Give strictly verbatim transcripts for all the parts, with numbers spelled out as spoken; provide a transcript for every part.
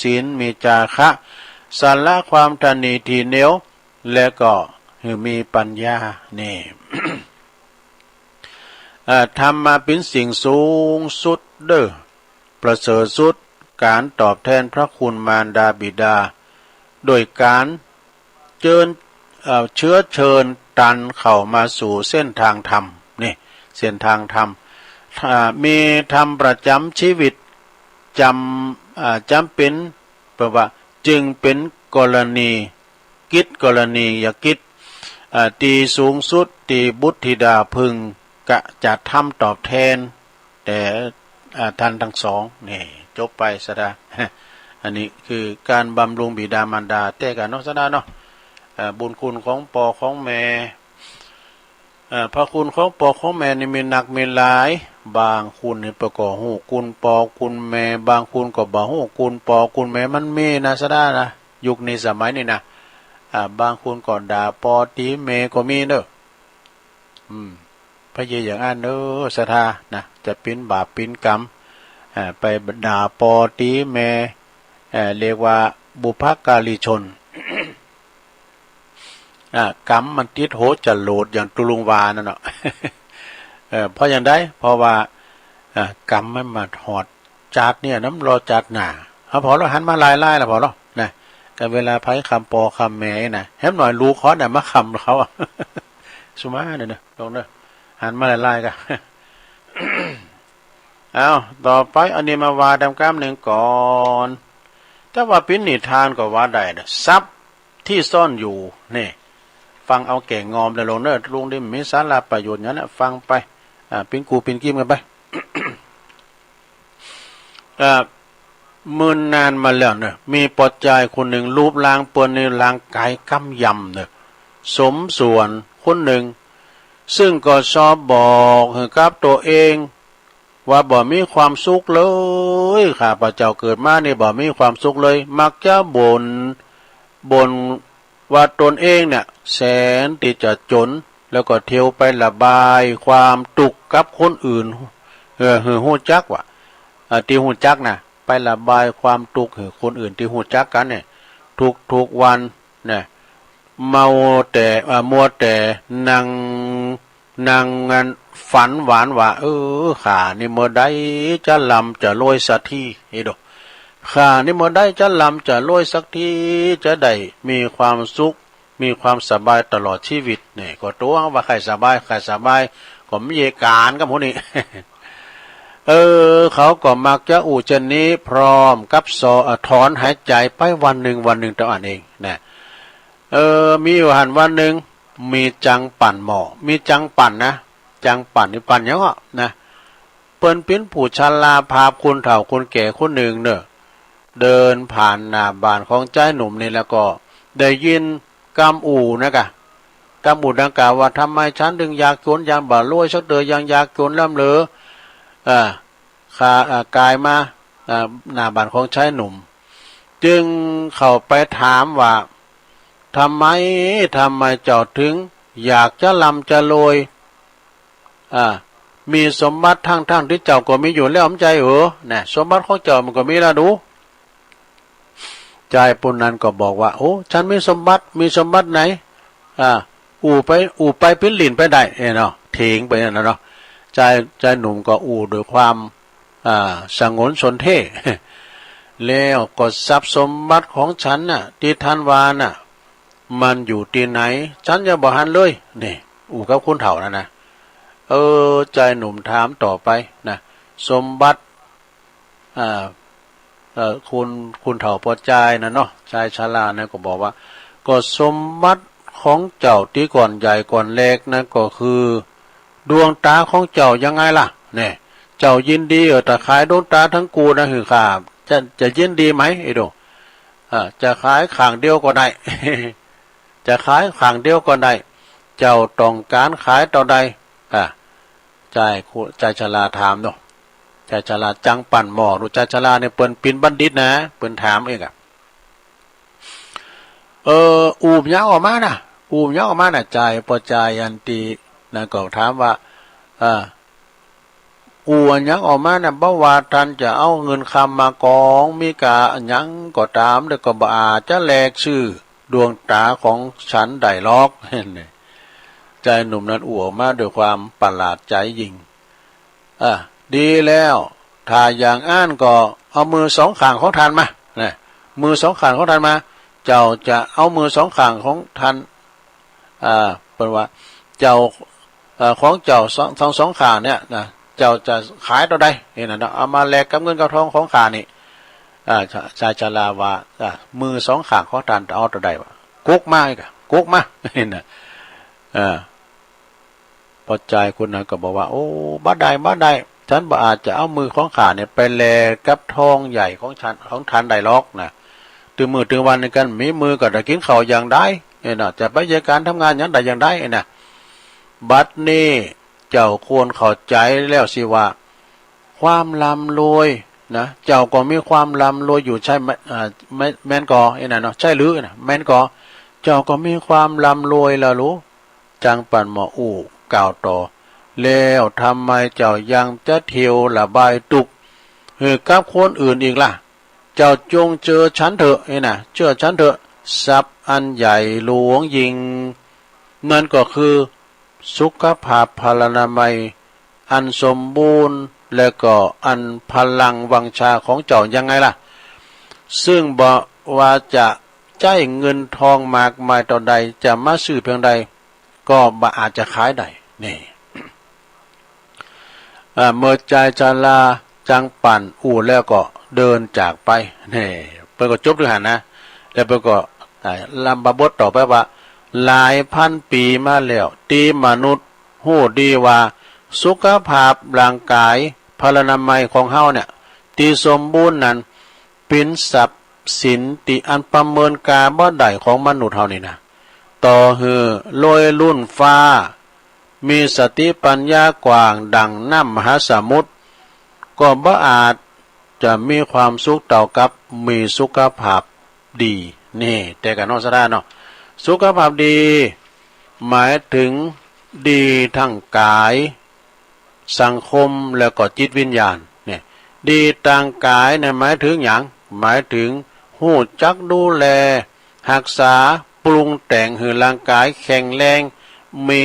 ศีล มีจาคะ สละความตระหนี่ถี่เหนียว และก็หื้อมีปัญญา นี่ เอ่อ ธรรมะเป๋นสิ่งสูงสุดเด้อ ประเสริฐสุด ก๋านตอบแตนพระคุณมารดาบิดา โดยก๋านเจิญ เอ่อ เชื้อเชิญตันเข้ามาสู่เส้นตางธรรม นี่ เส้นตางธรรม อ่า มีธรรมประจ๋ำจีวิต จ๋ำ อ่า จ๋ำเป๋น แปลว่า จึงเป๋นกรณี กิจ กรณียกิจ อ่า ตี้สูงสุดตี้บุตรธิดาพึงกะจะทำตอบแตน แต่ อ่า ต้านตังสอง นี่ จบไป ศรัทธา อันนี้คือก๋านบำรุงบิดามารดา แต๊กั๋นเนาะ ศรัทธาเนาะ อ่า บุญคุณของป้อของแม่ เอ่อ พระคุณของป้อของแม่นี่มีนักมีหลาย บางคนนี่เปิ้นก็ฮู้คุณป้อคุณแม่ บางคนก็บ่ฮู้คุณป้อคุณแม่ มันมีนะ ศรัทธานะ ยุคนี้สมัยนี้นะ อ่า บางคนก็ด่าป้อตี๋แม่ก็มีเนาะ อืม บ่ใจ้อย่างอั้นเนาะ ศรัทธานะ จะเป๋นบาปเป๋นกรรม อ่า ไปด่าป้อตี๋แม่ เอ่อ เรียกว่าบุพการีชน อ่า กรรมมันติดหัวจรวดอย่างตุ๊ลุงว่านั่นเนาะ เออ เพราะอย่างใด เพราะว่า อ่า กรรมมันมาฮอดจาติเนี่ย มันบ่รอจาติหน้า เอาผ่อเนาะ หันมาหลายๆ แล้วผ่อเนาะ นะ ก็เวลาใผคำป้อคำแม่นะ แหมหน่อยลูกเขาเนี่ยมาคำเขาอะ สุมาเด้อเนาะ ลงเนาะ หันมาหลายๆ กะ เอา ต่อไปอันนี้มาว่าต๋ามกำนึ่งก่อน แต่ว่าเป๋นนิทานก็ว่าได้นะ ทรัพย์ตี้ซ่อนอยู่ นี่ ฟังเอาแก่งอมเด้อลงเนาะ ลุงนี่มีสาระประโยชน์อย่างนั้นนะ ฟังไป อ่า ปิ๊งกูปิ๊งกิมกั๋นไป อ่า เมินนานมาแล้วเนาะ มีป้อจายคนนึ่ง รูปร่างเปิ้นนี่ร่างก๋ายกำยำเนาะ สมส่วนคนนึ่ง ซึ่งก็ชอบบอกหื้อกับตั๋วเอง ว่าบ่มีความสุขเลย ข้าพเจ้าเกิดมานี่บ่มีความสุขเลย มักจะบ่น บ่นว่าตนเองเนี่ยแสนตี้จะจ๋น แล้วก็เที่ยวไประบายความตุ๊กข์กับคนอื่น เออ หื้อฮู้จักว่า อ่า ตี้ฮู้จักนะ ไประบายความตุ๊กข์หื้อคนอื่นตี้ฮู้จักกั๋นเนี่ย ทุกๆ วัน นะ เมาแต่ เอ่อ มัวแต่นั่ง นั่งอันฝันหวานว่า เออ ข้านี่เมื่อใดจะร่ำจะรวยสักที นี่ดู ข้านี่เมื่อใดจะร่ำจะรวยสักที จะได้มีความสุข มีความสบายตลอดจีวิต นี่ ก็ตั๋วว่าใค่สบาย ใค่สบาย ก็บ่มีก๋านกับหมู่นี้ เออ เขาก็มักจะอู้เจ้นนี้ พร้อมกับซอ เอ่อ ถอนหายใจ๋ไปวันนึ่งวันนึ่งเต้าอั้นเองนะ เออ มีอยู่หั้นวันนึ่ง มีจังปั่นหม้อ มีจังปั่นนะ จังปั่นนี่ปั่นหยังอะนะ เปิ้นเป๋นผู้ชราภาพ คนเฒ่าคนแก่คนนึ่งเนาะ เดินผ่านหน้าบ้านของจายหนุ่มนี่แล้วก็ได้ยินกำอู้นะกะ กำอู้ดังกล่าวว่า ทำไมฉันถึงยากจ๋น ยังบ่รวยสักเตื้อ ยังยากจ๋นร่ำเรอ เอ่อ ข้า เอ่อ ก๋ายมา เอ่อ หน้าบ้านของจายหนุ่ม จึงเข้าไปถามว่า ทำไม ทำไมเจ้าถึงอยากจะร่ำจะรวย อ่า มีสมบัติทั้งๆ ตี้เจ้าก็มีอยู่แล้ว บ่ใจ้เหรอ นะ สมบัติของเจ้ามันก็มีแล้วดู จายผู้นั้นก็บอกว่า โอ้ ฉันมีสมบัติ มีสมบัติไหน อ่า อู้ไป อู้ไปปิ้นหลิ้นไปได้ เอ้ยเนาะ เถียงไปนั่นน่ะเนาะ จาย จายหนุ่มก็อู้ด้วยความ อ่า สงวนสนเท่ แล้วก็ทรัพย์สมบัติของฉันน่ะ ตี้ท่านว่าน่ะ มันอยู่ตี้ไหน ฉันยังบ่หันเลย นี่ อู้กับคนเฒ่านั่นนะ เออ จายหนุ่มถามต่อไปนะ สมบัติ อ่า เอ่อ คน คนเฒ่าป้อจายน่ะเนาะ จายชรานั่นก็บอกว่า ก็สมบัติของเจ้าตี้ก่อนใหญ่ก่อนเล็กนั่นก็คือ ดวงต๋าของเจ้ายังไงล่ะ เนี่ย เจ้ายินดีเออ ถ้าขายดวงต๋าตังกู้นะหื้อข้า จะ จะยินดีไหม ไอ้ดู อ่า จะขายข้างเดียวก็ได้ จะขายข้างเดียวก็ได้ เจ้าต้องก๋านขายเต้าใด อ่า จาย จายชราถามเนาะ จายชราจังปั่นหม้อ ดู จายชราเนี่ยเปิ้นเป๋นบัณฑิตนะ เปิ้นถามเองอะ เออ อู้หยังออกมาน่ะ อู้หยังออกมาน่ะ จาย ป้อจายอันตี้นั่นก็ถามว่า เออ อู่อะหยังออกมาเนี่ย บ่ว่าต้านจะเอาเงินคำมากอง มีก้าอะหยังก็ต๋าม แต่ก็บ่อาจจะแลกซื้อดวงต๋าของฉันได้หรอก ใจ๋หนุ่มนั้นอู้ออกมาด้วยความประหลาดใจ๋ยิ่ง อ่ะ ดีแล้ว ถ้าอย่างอั้นก็เอามือสองข้างของต้านมา นะ มือสองข้างของต้านมา เจ้าจะเอามือสองข้างของต้าน อ่า เปิ้นว่า เจ้า เอ่อ ของเจ้าสอง ทั้งสองข้างเนี่ยนะ เจ้าจะขายเต้าใด นี่นะเนาะ เอามาแลกกับเงินกับทองของข้านี่ อ่า ชา ชายชราว่า อ่า มือสองข้างของต้านเอาเต้าใดวะ กุ๊กมาอีกอะ กุ๊กมา นี่นะ อ่า ป้อจายคนนั้นก็บอกว่า โอ้ บ่ได้ บ่ได้ ฉันบ่อาจจะเอามือของข้าเนี่ยไปแลกกับทองใหญ่ของฉัน ของต้านได้หรอกนะ ตึงมื้อตึงวันนี้กั๋น มีมือก็ได้กิ๋นข้าวอย่างใด เนี่ยนะ จะไปเยียะก๋านทำงานอย่างใดอย่างใด เนี่ยนะ บัดนี้เจ้าควรเข้าใจ๋แล้วสิว่า ความร่ำรวยนะ เจ้าก็มีความร่ำรวยอยู่ใช่ไหม อ่า แม่น แม่นก่อ ไอ้นั่นเนาะ ใช่หรือนะ แม่นก่อ เจ้าก็มีความร่ำรวยแล้วหรือ จางปั่นหม่ออู้กล่าวต่อ แล้วทำไมเจ้ายังจะเที่ยวระบายตุ๊กข์หื้อกับคนอื่นอีกล่ะ เจ้าจงเจื้อฉันเถอะ นี่นะ เจื้อฉันเถอะ ทรัพย์อันใหญ่หลวงยิ่ง นั่นก็คือสุขภาพพลานามัยอันสมบูรณ์ และก็อันพลังวังชาของเจ้ายังไงล่ะ ซึ่งบ่ว่าจะใจ๊เงินทองมากมายเต้าใด จะมาซื้อเพียงใด ก็บ่อาจจะขายได้ นี่ อ่า เมื่อจายชราจางปั่นอู้แล้วก็เดินจากไป นี่ เปิ้นก็จบตึงหั้นนะ แล้วเปิ้นก็ อ่า ลำบทต่อไปว่า หลายพันปี๋มาแล้ว ตี้มนุษย์ฮู้ดีว่า สุขภาพร่างก๋ายพลานามัยของเฮาเนี่ย ตี้สมบูรณ์นั้น เป๋นทรัพย์สินตี้อันประเมินค่าบ่ได้ของมนุษย์เฮานี่นะ ต่อหื้อรวยล้นฟ้า มีสติปัญญากว้างดั่งน้ำมหาสมุทร ก็บ่อาจจะมีความสุขเต้ากับมีสุขภาพดี นี่ แต่กั๋นเนาะ ศรัทธาเนาะ สุขภาพดี หมายถึงดีตางก๋าย สังคม แล้วก็จิตวิญญาณ เนี่ย ดีตางก๋ายเนี่ยหมายถึงหยัง หมายถึงฮู้จักดูแล ฮักษา ปรุงแต่งหื้อร่างก๋ายแข็งแรง มี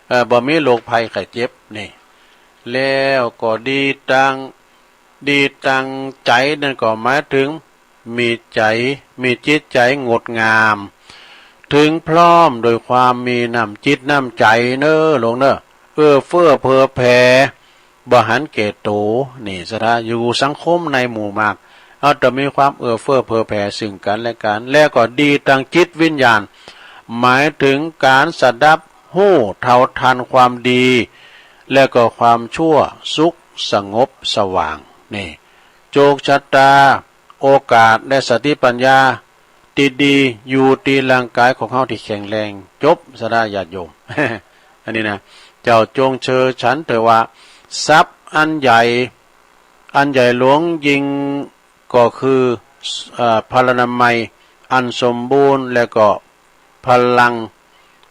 เอ่อ บ่มีโรคภัยไข้เจ็บ นี่ แล้วก็ดีตาง ดีตางใจ๋นั่นก็หมายถึง มีใจ๋ มีจิตใจ๋งดงาม เถิงพร้อมโดยความมีน้ำจิตน้ำใจ๋เน้อ หลวงเน้อ เอื้อเฟื้อเผื่อแผ่ บ่หันแก่ตั๋ว นี่ ศรัทธา อยู่สังคมในหมู่มาก เฮาต้องมีความเอื้อเฟื้อเผื่อแผ่ซึ่งกั๋นและกั๋น แล้วก็ดีตางจิตวิญญาณ หมายเถิงก๋านสดับฮู้เท่าทันความดี และก็ความชั่ว สุขสงบสว่าง นี่ โจคชะตา โอกาสและสติปัญญาตี้ดีอยู่ตี้ร่างก๋ายของเฮาตี้แข็งแรง จบ ศรัทธาญาติโยม อันนี้นะ เจ้าจงเจื้อฉันเถอะว่า ทรัพย์อันใหญ่ อันใหญ่หลวงยิ่งก็คือ เอ่อ พลานามัยอันสมบูรณ์ และก็พลัง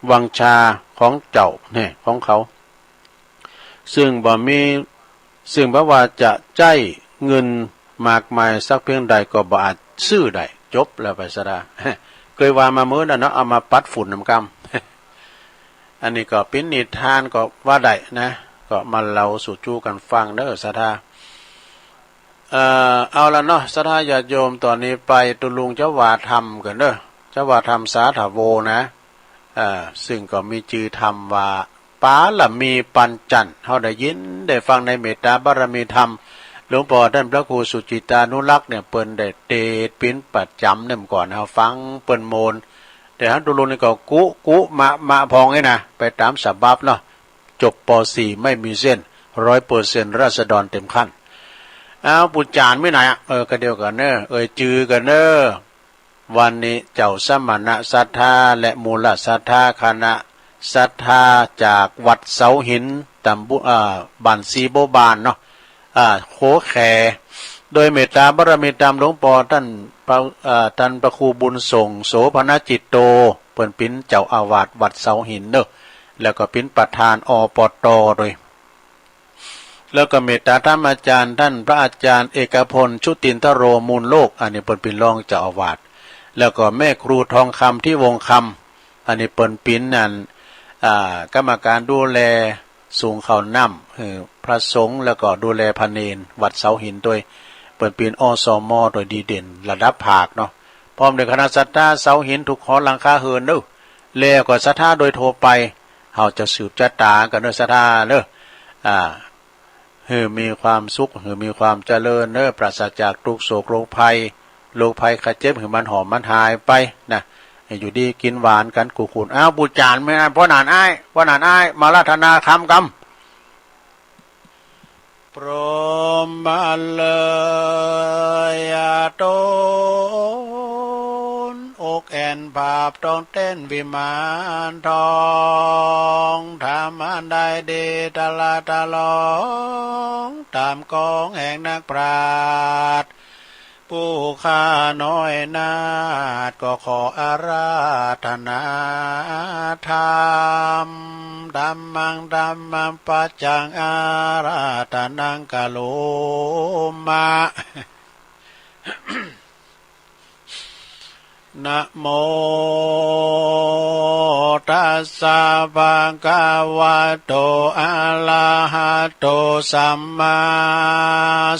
วังชาของเจ้า เนี่ย ของเขา ซึ่งบ่มี ซึ่งบ่ว่าจะใจ๊เงินมากมายสักเพียงใดก็บ่อาจซื้อได้ จบแล้วไป ศรัทธา เกยว่ามาเมินแล้วเนาะ เอามาปัดฝุ่นนำกำ อันนี้ก็เป๋นนิทานก็ว่าได้นะ ก็มาเล่าสู่จู้กั๋นฟังเน้อ ศรัทธา เอ่อ เอาละเนาะ ศรัทธาญาติโยม ต่อนี้ไปตุ๊ลุงจะว่าธรรมกั๋นเน้อ จะว่าธรรมสาธโวนะ เอ่อ ซึ่งก็มีจื้อธรรมว่า ปารมีปัญจันทร์ เฮาได้ยินได้ฟังในเมตตาบารมีธรรม หลวงป้อต้านพระครูสุจิตตานุรักษ์เนี่ย เปิ้นได้เตสน์เป๋นประจ๋ำเนี่ย เมื่อก่อนเฮาฟังเปิ้นโมน แต่หันตุ๊ลุงนี่ก็กุกุมะมะพองนี่นะ ไปต๋ามสบับเนาะ จบ ป.สี่ ไม่มีเส้น ร้อยเปอร์เซ็นต์ ราษฎรเต็มขั้น อ้าว ปู่จ๋ารย์ไปไหนอะ เออ ก็เดี๋ยวกั๋นเน้อ เอ่ยจื้อกั๋นเน้อ วันนี้เจ้าสมณะศรัทธาและมูลศรัทธาคณะศรัทธาจากวัดเสาหิน ตำบล เอ่อ บ้านสีบัวบานเนาะ อ่า โขแข โดยเมตตาบารมีธรรมหลวงป้อต้านพระ เอ่อ ต้านพระครูบุญส่ง โสภณจิตโต เปิ้นเป๋นเจ้าอาวาสวัดเสาหินเนาะ แล้วก็เป๋นประธาน อปต. โดย แล้วก็เมตตาธรรมอาจารย์ต้านพระอาจารย์เอกพล ชุตินทโร มูลโลก อันนี้เปิ้นเป๋นรองเจ้าอาวาส แล้วก็แม่ครูทองคำ ทิวงศ์คำ อันนี้เปิ้นเป๋นนั่น อ่า กรรมการดูแล สูงข้าวน้ำหื้อพระสงฆ์ แล้วก็ดูแลพระเณรวัดเสาหินตวย เปิ้นเป๋น อสม ตวยดีเด่นระดับภาคเนาะ พร้อมด้วยคณะศรัทธาเสาหินทุกหอหลังคาเฮือนเน้อ แล้วก็ศรัทธาโดยทั่วไป เฮาจะสืบจะต๋ากั๋นเน้อศรัทธาเน้อ อ่า หื้อมีความสุข หื้อมีความเจริญเน้อ ปราศจากทุกข์โศกโรคภัย โรคภัยไข้เจ็บหื้อมันหอมมันหายไปนะ ให้อยู่ดีกิ๋นหวานกั๋นกู้คน อ้าว ปู๋จ๋ารย์แม่ ป้อหนานอ้าย ป้อหนานอ้าย มาอาราธนาธรรมกำ พรหมเลยต้น อกแอ่นผาบต้องเต้นวิมานทอง ธรรมอันใดดีตลาดตะลอง ต๋ามกองแห่งนักปราชญ์ ผู้ข้าน้อยนาฏ ก็ขออาราธนาธรรม ธัมมัง ธัมมัปปัจจัง อาราธนัง กะโรมะ นะโมตัสสะ ภะคะวะโต อะระหะโต สัมมา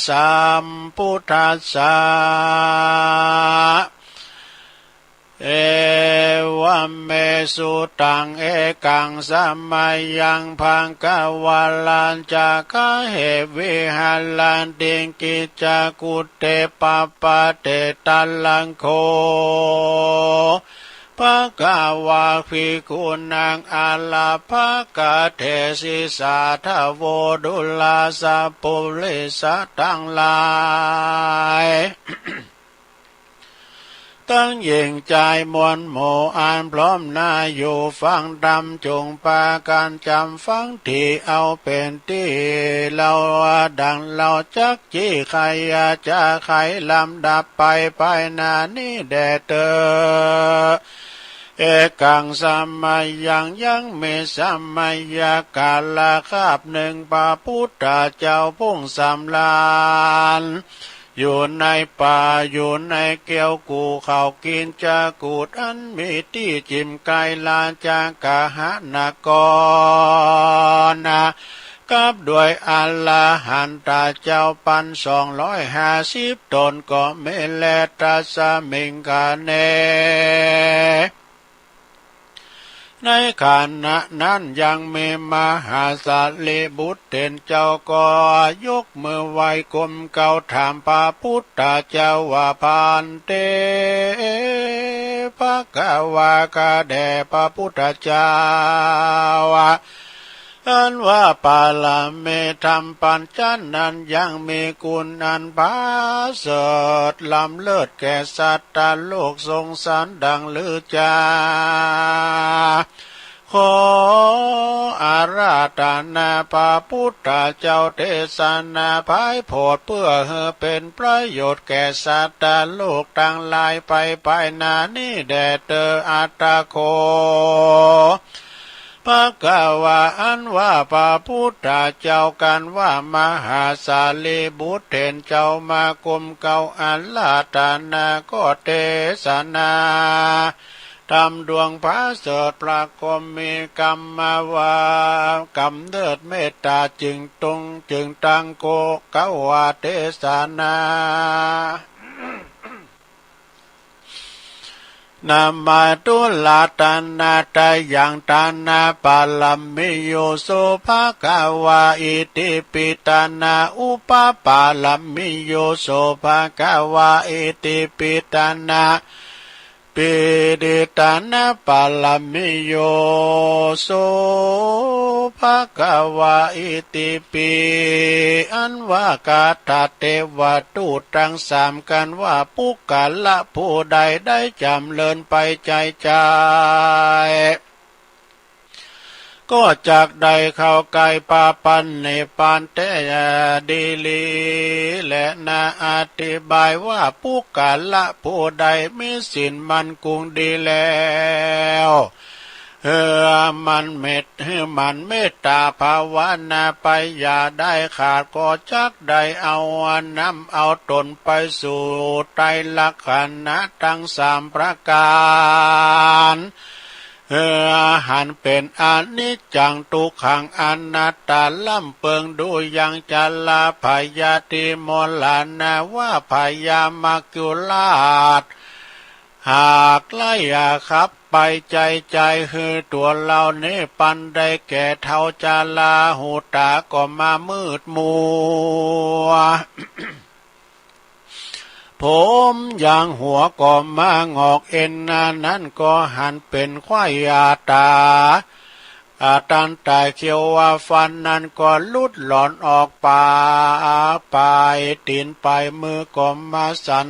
สัมพุทธัสสะ เอวะเม สุตัง เอกัง สะมะยัง ภะคะวะ รัจจาคะเห วิหะระติ กิจจากุฏเต ปะปะเตตะรังโฆ ภะคะวา ภิกขุนัง อารัพพะกะเทสิ สาธะโว ทุลาสะปุริสะตังหลาย ตังหญิงจายมวลหมู่ อันพร้อมหน้าอยู่ฟังธรรม จุ่งปากั๋นจ๋ำฟัง ตี้เอาเป๋นตี้เล่า ดังเล่าจัก จี้ไข ยาจาไข ลำดับไป ไปหน้านี้แด่เต๊อะ เอกัง สะมะยัง ยังมีสะมะยะกาละคาบนึ่ง พระพุทธเจ้าผู้สำราญ อยู่ในป่า อยู่ในเกี้ยวกู่เขา กิจจากูฏอันมีตี้จิ่มใก้ รัจจาคะหนคร กับด้วยอรหันตะเจ้าปันสองร้อยห้าสิบต๋น ก็มีแล ตัสมิงคะเน ในขณะนั้นยังมีมหาสารีบุตรเถรเจ้าก็ยกมือไหว้ก้มเก้าถามพระพุทธเจ้าว่า ภันเต ภะคะวา ข้าแด่พระพุทธเจ้า อันว่าปารมีธรรมปัญจนั้นยังมีคุณอันประเสริฐล้ำเลิศแก่สัตว์โลกสงสารดังลือจา ขออาราธนาพระพุทธเจ้าเตสนาไพโผด เปื้อหื้อเป๋นประโยชน์แก่สัตว์โลกตังหลายไป ไปหน้านี้แด่เต๊อะ อัตถะโข ภะคะวา อันว่าพระพุทธเจ้ากันว่ามหาสารีบุตรเถรเจ้ามาก้มเก้าอาราธนา ก็เตสนาธรรมดวงประเสริฐ พระก็มีกำมาวา กำเนิดเมตตาจึงตรง จึงตังโกเก้าว่าเตสนา นะมาตุลาตนาตายัง ตานาปารมีโย โส ภะคะวา อิติปิ ตานาอุปปารมีโย โส ภะคะวา อิติปิ ตานา ปิ ติ ตานาปารมีโย โส ภะคะวา อิติปิ อันว่าคาถาเตวะ ทูตตังสามกันว่า ปุคคละผู้ใดได้จ๋ำเริญไปใจ๋ใจ๋ ก็จักได้เข้าใก้พระปรินิพพานแต๊ดีหลีแลนา อธิบายว่า ปุคคละผู้ใดมีศีลมั่นคงดีแล้ว เออ หมั่นเมต หมั่นเมตต๋าภาวนาไป อย่าได้ขาด ก็จักได้เอา นำเอาต๋นไปสู่ไตรลักษณะตังสามประก๋าน เออ หันเป๋นอนิจจัง ตุ๊กขัง อนัตตา ล้ำเปิงดุหยัง จรา พยาธิ มรณะ วา พยา มัจจุราช หากไล่อาคับไป ใจ๋ใจ๋หื้อตั๋วเฮานี้ ปันได้แก่เฒ่าจรา หูต๋าก็มามืดมัว ผมยางหัวก็มางอก เอ็นนั้นก็หันเป๋นควายอาต๋า อาตันต๋าเขี้ยวว่าฟันนั้นก็หลุดหล่อนออกป๋า ป๋ายตี๋นป๋ายมือก็มาสั่น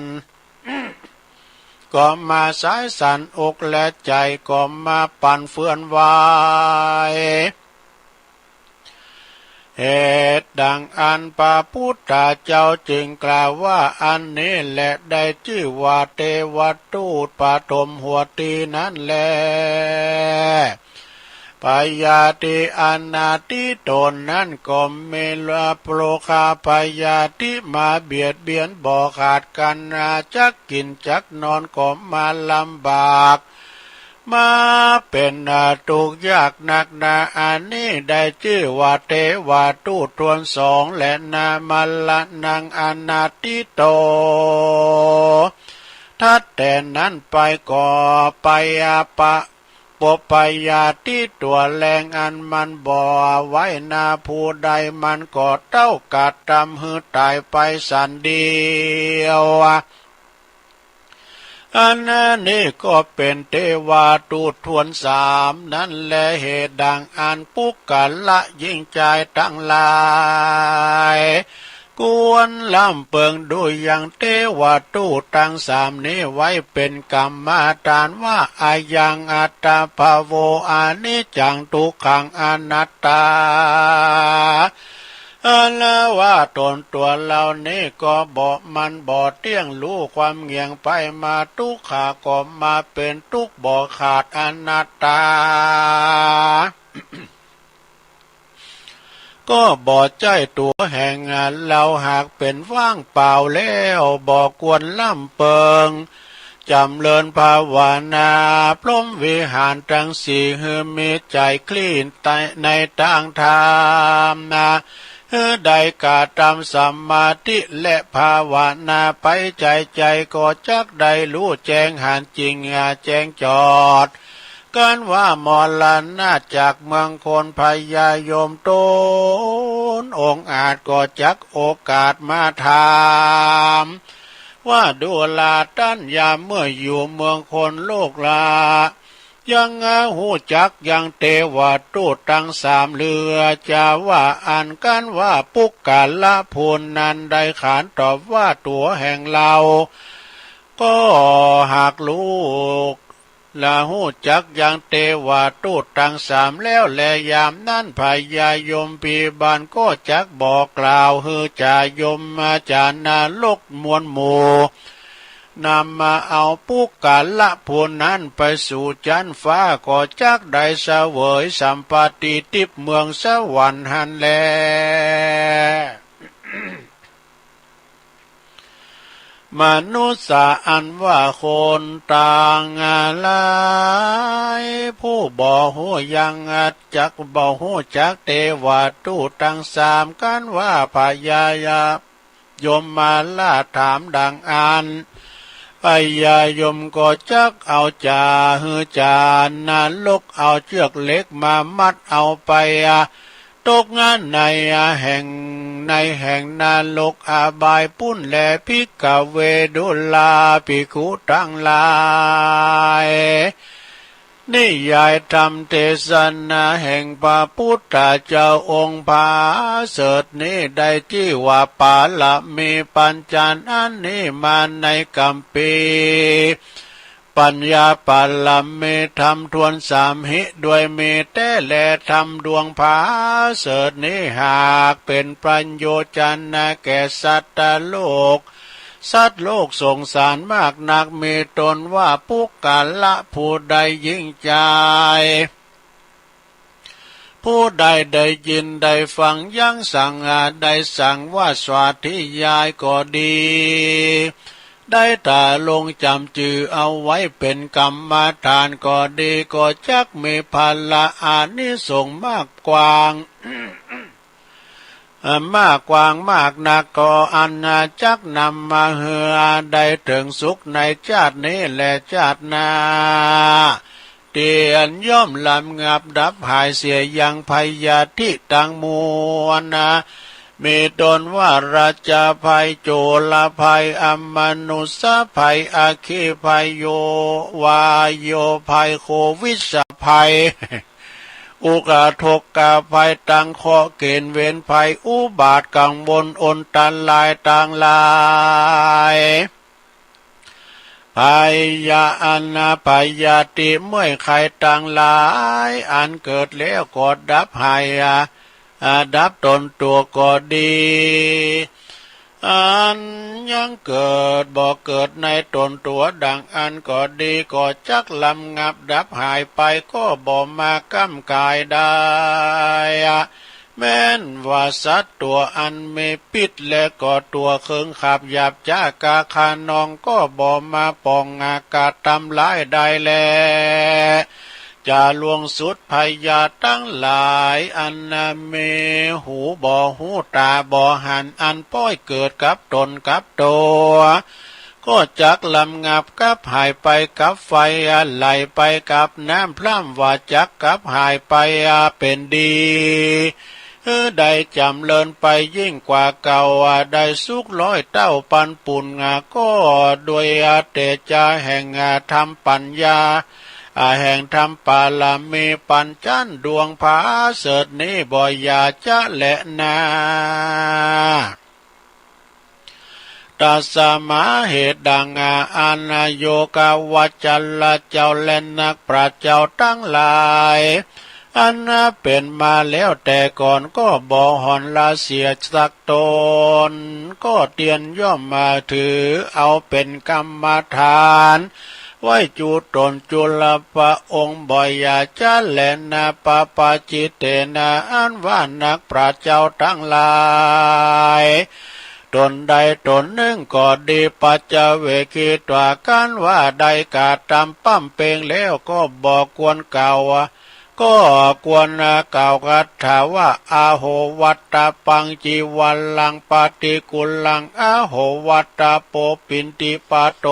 ก็มาสายสั่น อกและใจ๋ก็มาปั่นเฟือนไหว เหตุดังอั้นพระพุทธเจ้าจึงกล่าวว่า อันนี้แหละได้จื้อว่าเตวทูตปฐมหัวตี้นั้นแล พยาธิอนาทิโตนั้นก็มีโรคาพยาธิมาเบียดเบียนบ่ขาดกั๋น จักกิ๋นจักนอนก็มาลำบาก มาเป๋นตุ๊กข์ยากนักหนา อันนี้ได้จื้อว่าเตวทูตถ้วนสองแลนา มรณังอนาทิโต ถัดแต่นั้นไปก็ไปอาปะ ปบพยาธิตั๋วแรงอันมันบ่ไหวนา ผู้ใดมันก็เต้ากระตำหื้อต๋ายไปสันเดียว อันนี้ก็เป๋นเตวทูตถ้วนสามนั้นแล เหตุดังอั้นปุคคละหญิงจายตังหลาย ควรล้ำเปิงดุหยังเตวทูตตังสามนี้ไว้เป๋นกรรมฐานว่า อายังอัตตาภาโว อนิจจัง ตุ๊กขัง อนัตตา อันว่าต๋นตั๋วเฮานี้ก็บ่ มันบ่เตี้ยง ลู่ความเหงียงไปมา ตุ๊กขะก็มาเป๋นตุ๊กข์บ่ขาด อนัตตา ก็บ่ใจ้ตั๋วแห่งเฮา หากเป๋นว่างเปล่าแล้ว บ่ควรล้ำเปิง จ๋ำเริญภาวนาพรหมวิหารตังสี่ หื้อมีใจ๋คลี่ในตางธรรมนา หื้อได้กระตำสมาธิและภาวนาไป ใจ๋ใจ๋ก็จักได้ฮู้แจ้งหันจริงแจ้งจอด กั๋นว่ามรณะจากเมืองคน พญายมต๋นองอาจก็จักโอกาสมาถาม ว่าดูราต้านยามเมื่ออยู่เมืองคนลูกหล่า ยังฮู้จักยังเตวทูตตังสามหรือ จาว่าอันกั๋นว่าปุคคละผู้นั้นได้ขานตอบว่าตั๋วแห่งเฮา ก็หากลูกหล่าฮู้จักยังเตวทูตตังสามแล้วแล ยามนั้นพญายมพิบาลก็จักบอกกล่าว หื้อจายมมาจากนรกมวลหมู่ นำมาเอาปุคคละผู้นั้นไปสู่จั๊นฟ้า ก็จักได้เสวยสัมปติทิพย์เมืองสวรรค์หั้นแล มนุสสะอันว่าคนตังหลาย ผู้บ่ฮู้ยังจัก บ่ฮู้จักเตวทูตตังสาม กั๋นว่าพญายมมาราชถามดังอั้น พญายมก็จักเอาจา หื้อจากนรกเอาเจื้อกเหล็กมามัดเอาไป ตกในแห่ง ในแห่งนรกอบายปุ้นแล ภิกขเว ดูราภิกขุตังหลาย นิยายธรรมเตสนาแห่งพระปุทธเจ้าองค์ผาเสริฐนี้ ได้จื้อว่าปารมีปัญจ อันนี้มาในกัมภีร์ ปัญญาปารมีธรรมถ้วนสามหิ ด้วยมีแต๊แล ธรรมดวงผาเสริฐนี้ หากเป๋นประโยชน์จนะแก่สัตว์โลก สัตว์โลกสงสารมากนัก มีตนว่าปุคคละผู้ใดหญิงจาย ผู้ใดได้ยินได้ฟังยังสั่ง ได้สั่งว่าสาธยายก็ดี ได้ต๋าลงจ๋ำจือเอาไว้เป๋นกรรมฐานก็ดี ก็จักมีผละอานิสงส์มากกว้าง มากกว้างมากนัก ก็อันจักนำมาหื้อได้เถิงสุขในจาตินี้และจาติหน้า ตี้อันย่อมระงับดับหายเสียยังพยาธิตังมวลนา มีต้นว่าราชาภัย จุลภัย อมนุษยภัย อัคคีภัย โยวาโยภัย โควิชภัย อุกทกภัย ตังเคราะห์เกณฑ์เวรภัย อุบาทกังวลอันตรายตังหลาย พยา อันพยาธิเมื่อยไข้ตังหลาย อันเกิดแล้วก็ดับหาย อ่า อ่า ดับตนตั๋วก็ดี อันยังเกิดบ่เกิดในตนตั๋วดังอั้นก็ดี ก็จักระงับดับหายไป ก็บ่มาก้ำก๋ายได้ แม้นว่าสัตว์ตั๋วอันมีพิษ และก็ตั๋วเคิงคาบหยาบจ๊ากาคะนอง ก็บ่มาป่องอากาศทำลายได้แล จะล่วงสุดพยาธิตังหลาย อันมีหูบ่ฮู้ต๋าบ่หัน อันป้อยเกิดกับตนกับตั๋ว ก็จักระงับกับหายไปกับไฟ ไหลไปกับน้ำ พร่ำว่าจักกับหายไปเป๋นดี หื้อได้จ๋ำเริญไปยิ่งกว่าเก่า ได้สุขร้อยเต้าปันปุณณะ ก็ด้วยเตจาแห่งธรรมปัญญา แห่งธรรมปารมีปัญจันดวงผาเสริฐนี้บ่อย่าจ๊ะแลนา ตัสมา เหตุดังอั้น โยควัจจะเจ้าและนักปราชญ์เจ้าตังหลาย อันเป๋นมาแล้วแต่ก่อนก็บ่หรณาเสียสักต๋น ก็เตียนย่อมมาถือเอาเป๋นกรรมฐาน ไหว้จุตนจุลพระองค์บ่อย่าจ๊ะแลนา ปปาจิตเตนะ อันว่านักปราชญ์เจ้าตังหลาย ต๋นใดต๋นนึ่งก็ดี ปัจจเวกขิตวา ครั้นว่าได้กระทำปำเป็งแล้ว ก็บ่ควรกล่าวว่า ก็ควรกล่าวคาถาว่า อโหวัตตปัง จีวรัง ปฏิกูลัง อโหวัตตโป ปิณฑิปาโต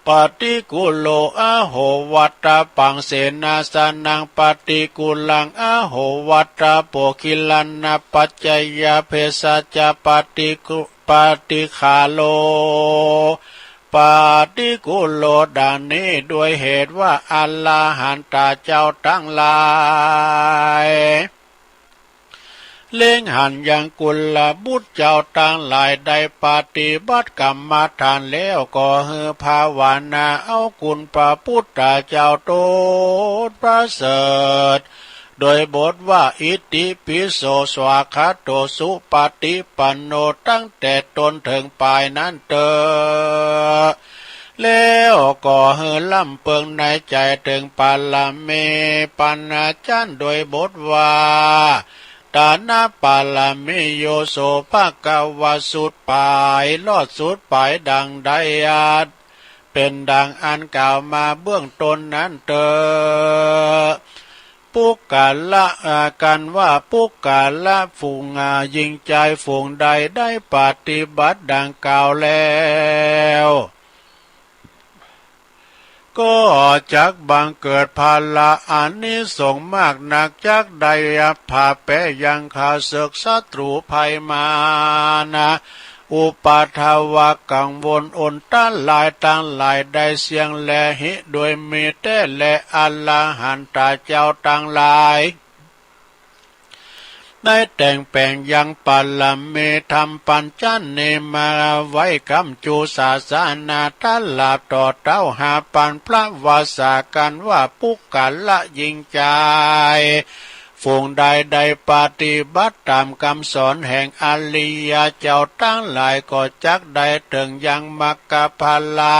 ปฏิกูโล อโหวัตตปัง เสนาสนัง ปฏิกูลัง อโหวัตตโป กิลานะปัจจยเภสัชชะ ปฏิกุ ปฏิคาโล ปฏิกูโล ดังนี้ ด้วยเหตุว่าอรหันตาเจ้าตังหลาย เล็งหันยังกุลบุตรเจ้าตังหลายได้ปฏิบัติกรรมฐานแล้ว ก็หื้อภาวนาเอาคุณพระพุทธเจ้าตนประเสริฐ โดยบทว่า อิติปิโส สวากขาโต สุปฏิปันโน ตั้งแต่ต้นเถิงปลายนั้นเต๊อะ แล้วก็หื้อร่ำเปิงในใจ๋เถิงปารมีปัญจันทร์ โดยบทว่า ตานะปารมีโย โส ภควา สุดปลาย ลอดสุดปลายดังใด เป๋นดังอันกล่าวมาเบื้องต้นนั้นเต๊อะ ปุคคละ อ่า กันว่าปุคคละฝูง อ่า หญิงจายฝูงใดได้ปฏิบัติดังกล่าวแล้ว ก็จักบังเกิดผละอานิสงส์มากนัก จักได้ผาแปยังข้าศึกศัตรูภัยมารนะ อุปัทวะกังวลอันตรายตังหลายได้เสี้ยงแล หิโดยมีแต๊แล อรหันตาเจ้าตังหลาย ได้แต่งแป๋งยังปารมีธรรมปัญจันทร์นี้มาไว้ก๋ำจูศาสนา ตลอดต่อเต๊าหาปันพระวาสา กันว่าปุคคละหญิงจาย ฝูงใดได้ปฏิบัติต๋ามกำสอนแห่งอริยะเจ้าตังหลาย ก็จักได้เถิงยังมรรคผละ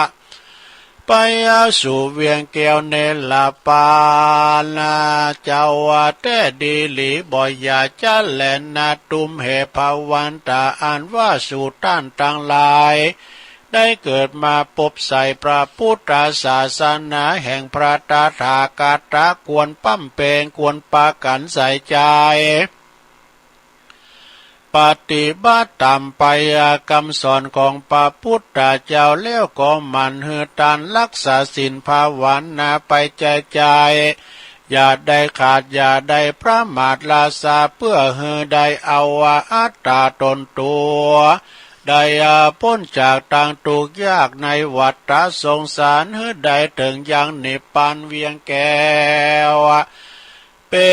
ไปสู่เวียงแก้วเนรปานนา เจ้าว่าแต๊ดีหลีบ่อย่าจ๊ะแลนา ตุ้มเหตุภวันตาอันว่าสูต้านตังหลาย ได้เกิดมาปบใส่พระปุทธศาสนาแห่งพระตถาคตะ ควรปำเพ็งควรปากั๋นใส่ใจ๋ ปฏิบัติต๋ามไปกำสอนของพระปุทธเจ้าแล้วก็หมั่นหื้อตานฮักษาศีลภาวนาไปใจ๋ๆ อย่าได้ขาดอย่าได้ประมาทละสา เปื้อหื้อได้เอาอัตตาต๋นตั๋ว ได้ป๊นจากตังตุ๊กข์ยากในวัฏฏะสงสาร หื้อได้เถิงยังนิพพานเวียงแก้ว เป๋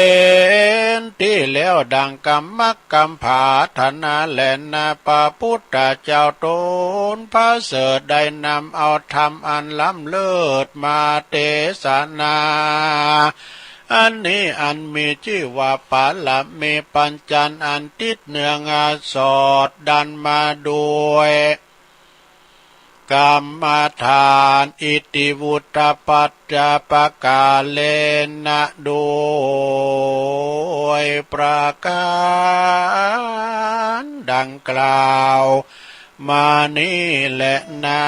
นตี้แล้วดังกำมักกำผาถนาแลนา พระปุทธเจ้าต๋นประเสริฐได้นำเอาธรรมอันล้ำเลิศมาเตสนา อันนี้อันมีจื้อว่าปารมีปัญจันอันติดเนื่องสอดดันมาโดย กรรมฐาน อิติวุตตปัจจปกาเลนะ โดยประก๋านดังกล่าวมานี้แลนา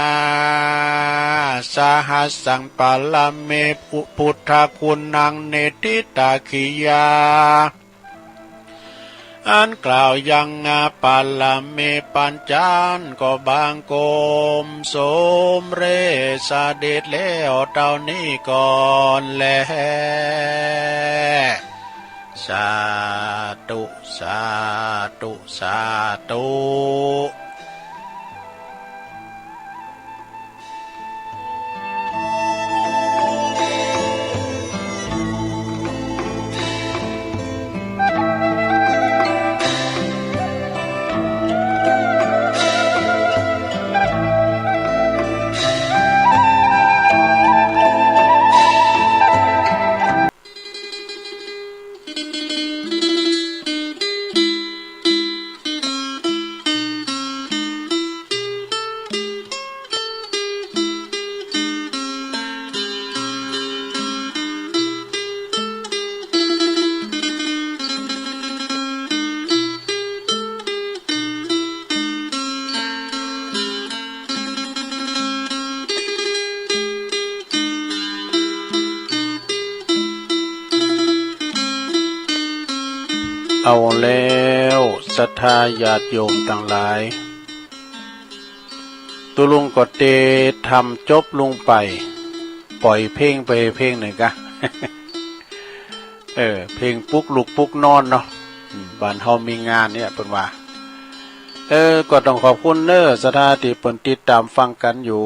สหัสสังปารมี พุทธคุณัง นิฏฐิตาขิยา อันกล่าวยังปารมีปัญจันก็บังคมสมเร็จเสด็จแล้วเต้านี้ก่อนแล สาธุ สาธุ สาธุ เอาแล้ว ศรัทธาญาติโยมตังหลาย ตุ๊ลุงก็เตทำจบลุงไป ป่อยเพลงไปเพลงหนึ่งกะ เออ เพลงปลุกลุกปลุกนอนเนาะ อืม บ้านเฮามีงานเนี่ยเปิ้นว่า เออ ก็ต้องขอบคุณเน้อ ศรัทธาตี้เปิ้นติดต๋ามฟังกั๋นอยู่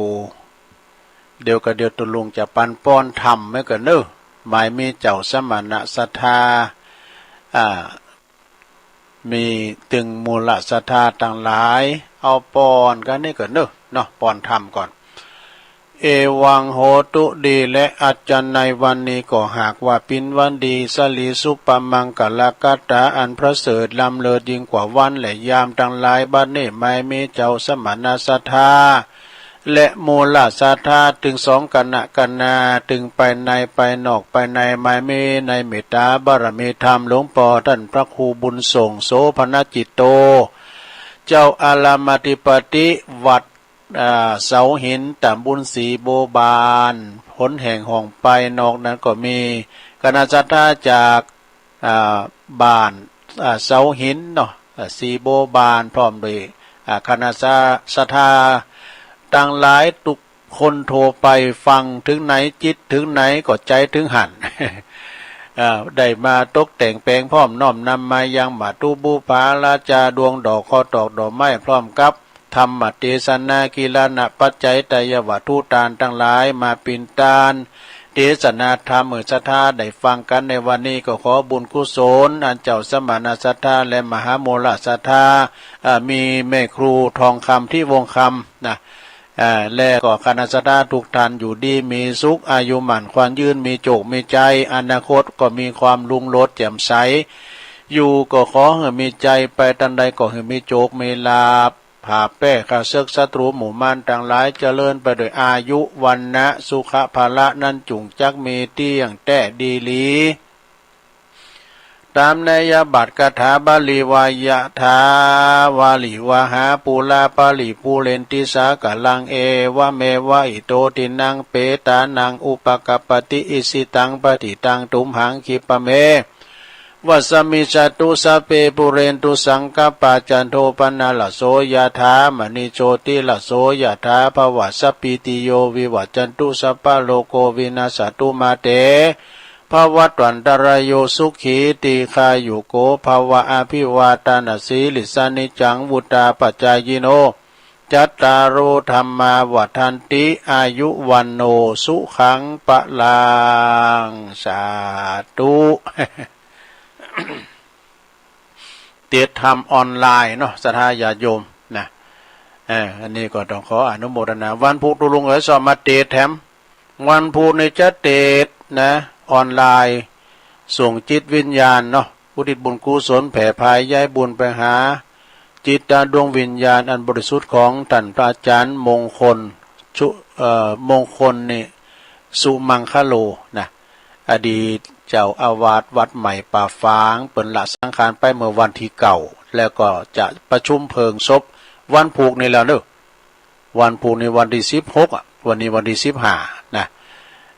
เดี๋ยวก็เดี๋ยวตุ๊ลุงจะปันป้อนธรรมไว้ก่อนเน้อ หมายมีเจ้าสมณะศรัทธา อ่า มีตึงมูลศรัทธาตังหลาย เอาป้อนกั๋นนี่ก่อนเน้อ เนาะ ป้อนธรรมก่อน เอวังโหตุ ดีแล อัจจะในวันนี้ก็หากว่าเป๋นวันดี สะหลีสุปะมังกะละกัตตา อันประเสริฐล้ำเลิศยิ่งกว่าวันและยามตังหลาย บัดนี้หมายมีเจ้าสมณะศรัทธา และมูลศรัทธาตึงสองคณะคณา ตึงไปในไปนอกไปใน หมายมีในเมตต๋าบารมีธรรมหลวงป้อต้านพระครูบุญส่ง โสภณจิตโต เจ้าอารามอธิปติวัด อ่า เสาหิน ต๋ำบลสีโบบาน หนแห่งห้องไป นอกนั้นก็มีคณะศรัทธาจาก อ่า บ้าน อ่า เสาหินเนาะ อ่า สีโบบาน พร้อมด้วย อ่า คณะศรัทธาตังหลาย ตุ๊กคนทั่วไปฟังเถิงไหน จิตเถิงไหนก็ใจ๋เถิงหั้น อ่า ได้มาตกแต่งแป๋งพร้อมน้อมนำมายังมาตุบูปาราจา ดวงดอก ข้าวตอก ดอกไม้ พร้อมกับ ธรรมเตสนา กิรณปัจจัย ไตรยวัตถุตานตังหลาย มาเป๋นตานเตสนาธรรมหื้อศรัทธาได้ฟังกั๋นในวันนี้ ก็ขอบุญกุศล อันเจ้าสมณะศรัทธาและมหามูลศรัทธา อ่า มีแม่ครูทองคำ ทิวงศ์คำ นะ อ่า และก็คณะศรัทธาทุกท่านอยู่ดีมีสุข อายุหมั้นขวัญยืน มีโจคมีชัย อนาคตก็มีความรุ่งโรจน์แจ่มใส อยู่ก็ขอหื้อมีชัย ไปตางใดก็หื้อมีโจคมีลาภ ผาบแป้ข้าเซิกศัตรูหมู่มารตังหลาย เจริญไปด้วยอายุ วรรณะ สุขะ พละ นั้นจุ่งจักมีเตี้ยงแต๊ดีหลี ต๋ามไนยบัตรคาถาบาลีว่า ยะถา วาริวหา ปูรา ปะริปูเรนติ สาคะลัง เอวะเมวะ อิโต ทินนัง เปตานัง อุปะกัปปะติ อิจฉิตัง ปะฏิตัง ตุมหัง ขิปปะเม วะสะมิจฉตุ สัพเพ ปูเรนตุ สังกัปปา จันโท ปะนะระโส ยะถา มะณิ โชติระโส ยะถา ภะวะ สัพพีติโย วิวัจจันตุ สัพพะโรโค วินัสสะตุ มาเต ภะวัตวันตะราโย สุขี ทีฆายุโก ภะวะ อะภิวาทะนะสีลิสสะ นิจจัง วุฑฒาปะจายิโน จัตตาโร ธัมมา วัฑฒันติ อายุ วัณโณ สุขัง พะลัง สาธุ เตสน์ธรรมออนไลน์เนาะ ศรัทธาญาติโยมนะ เออ อันนี้ก็ต้องขออนุโมทนา วันพุธตุ๊ลุงเอ๋ย สอบมาเตสน์แถม วันพุธนี่จะเตสน์นะ ออนไลน์ ส่งจิตวิญญาณเนาะ อุทิศบุญกุศลแผ่พายย้ายบุญไปหา จิตดวงวิญญาณอันบริสุทธิ์ของท่านพระอาจารย์มงคล ชุ เอ่อ มงคลนี่ สุมังคโลนะ อดีตเจ้าอาวาสวัดใหม่ป่าฝาง เปิ้นละสังขารไปเมื่อวันตี้เก้า แล้วก็จะประชุมเพลิงศพวันพุธนี่แล้วเนาะ วันพุธนี่วันตี้สิบหกอะ วันนี้วันตี้สิบห้านะ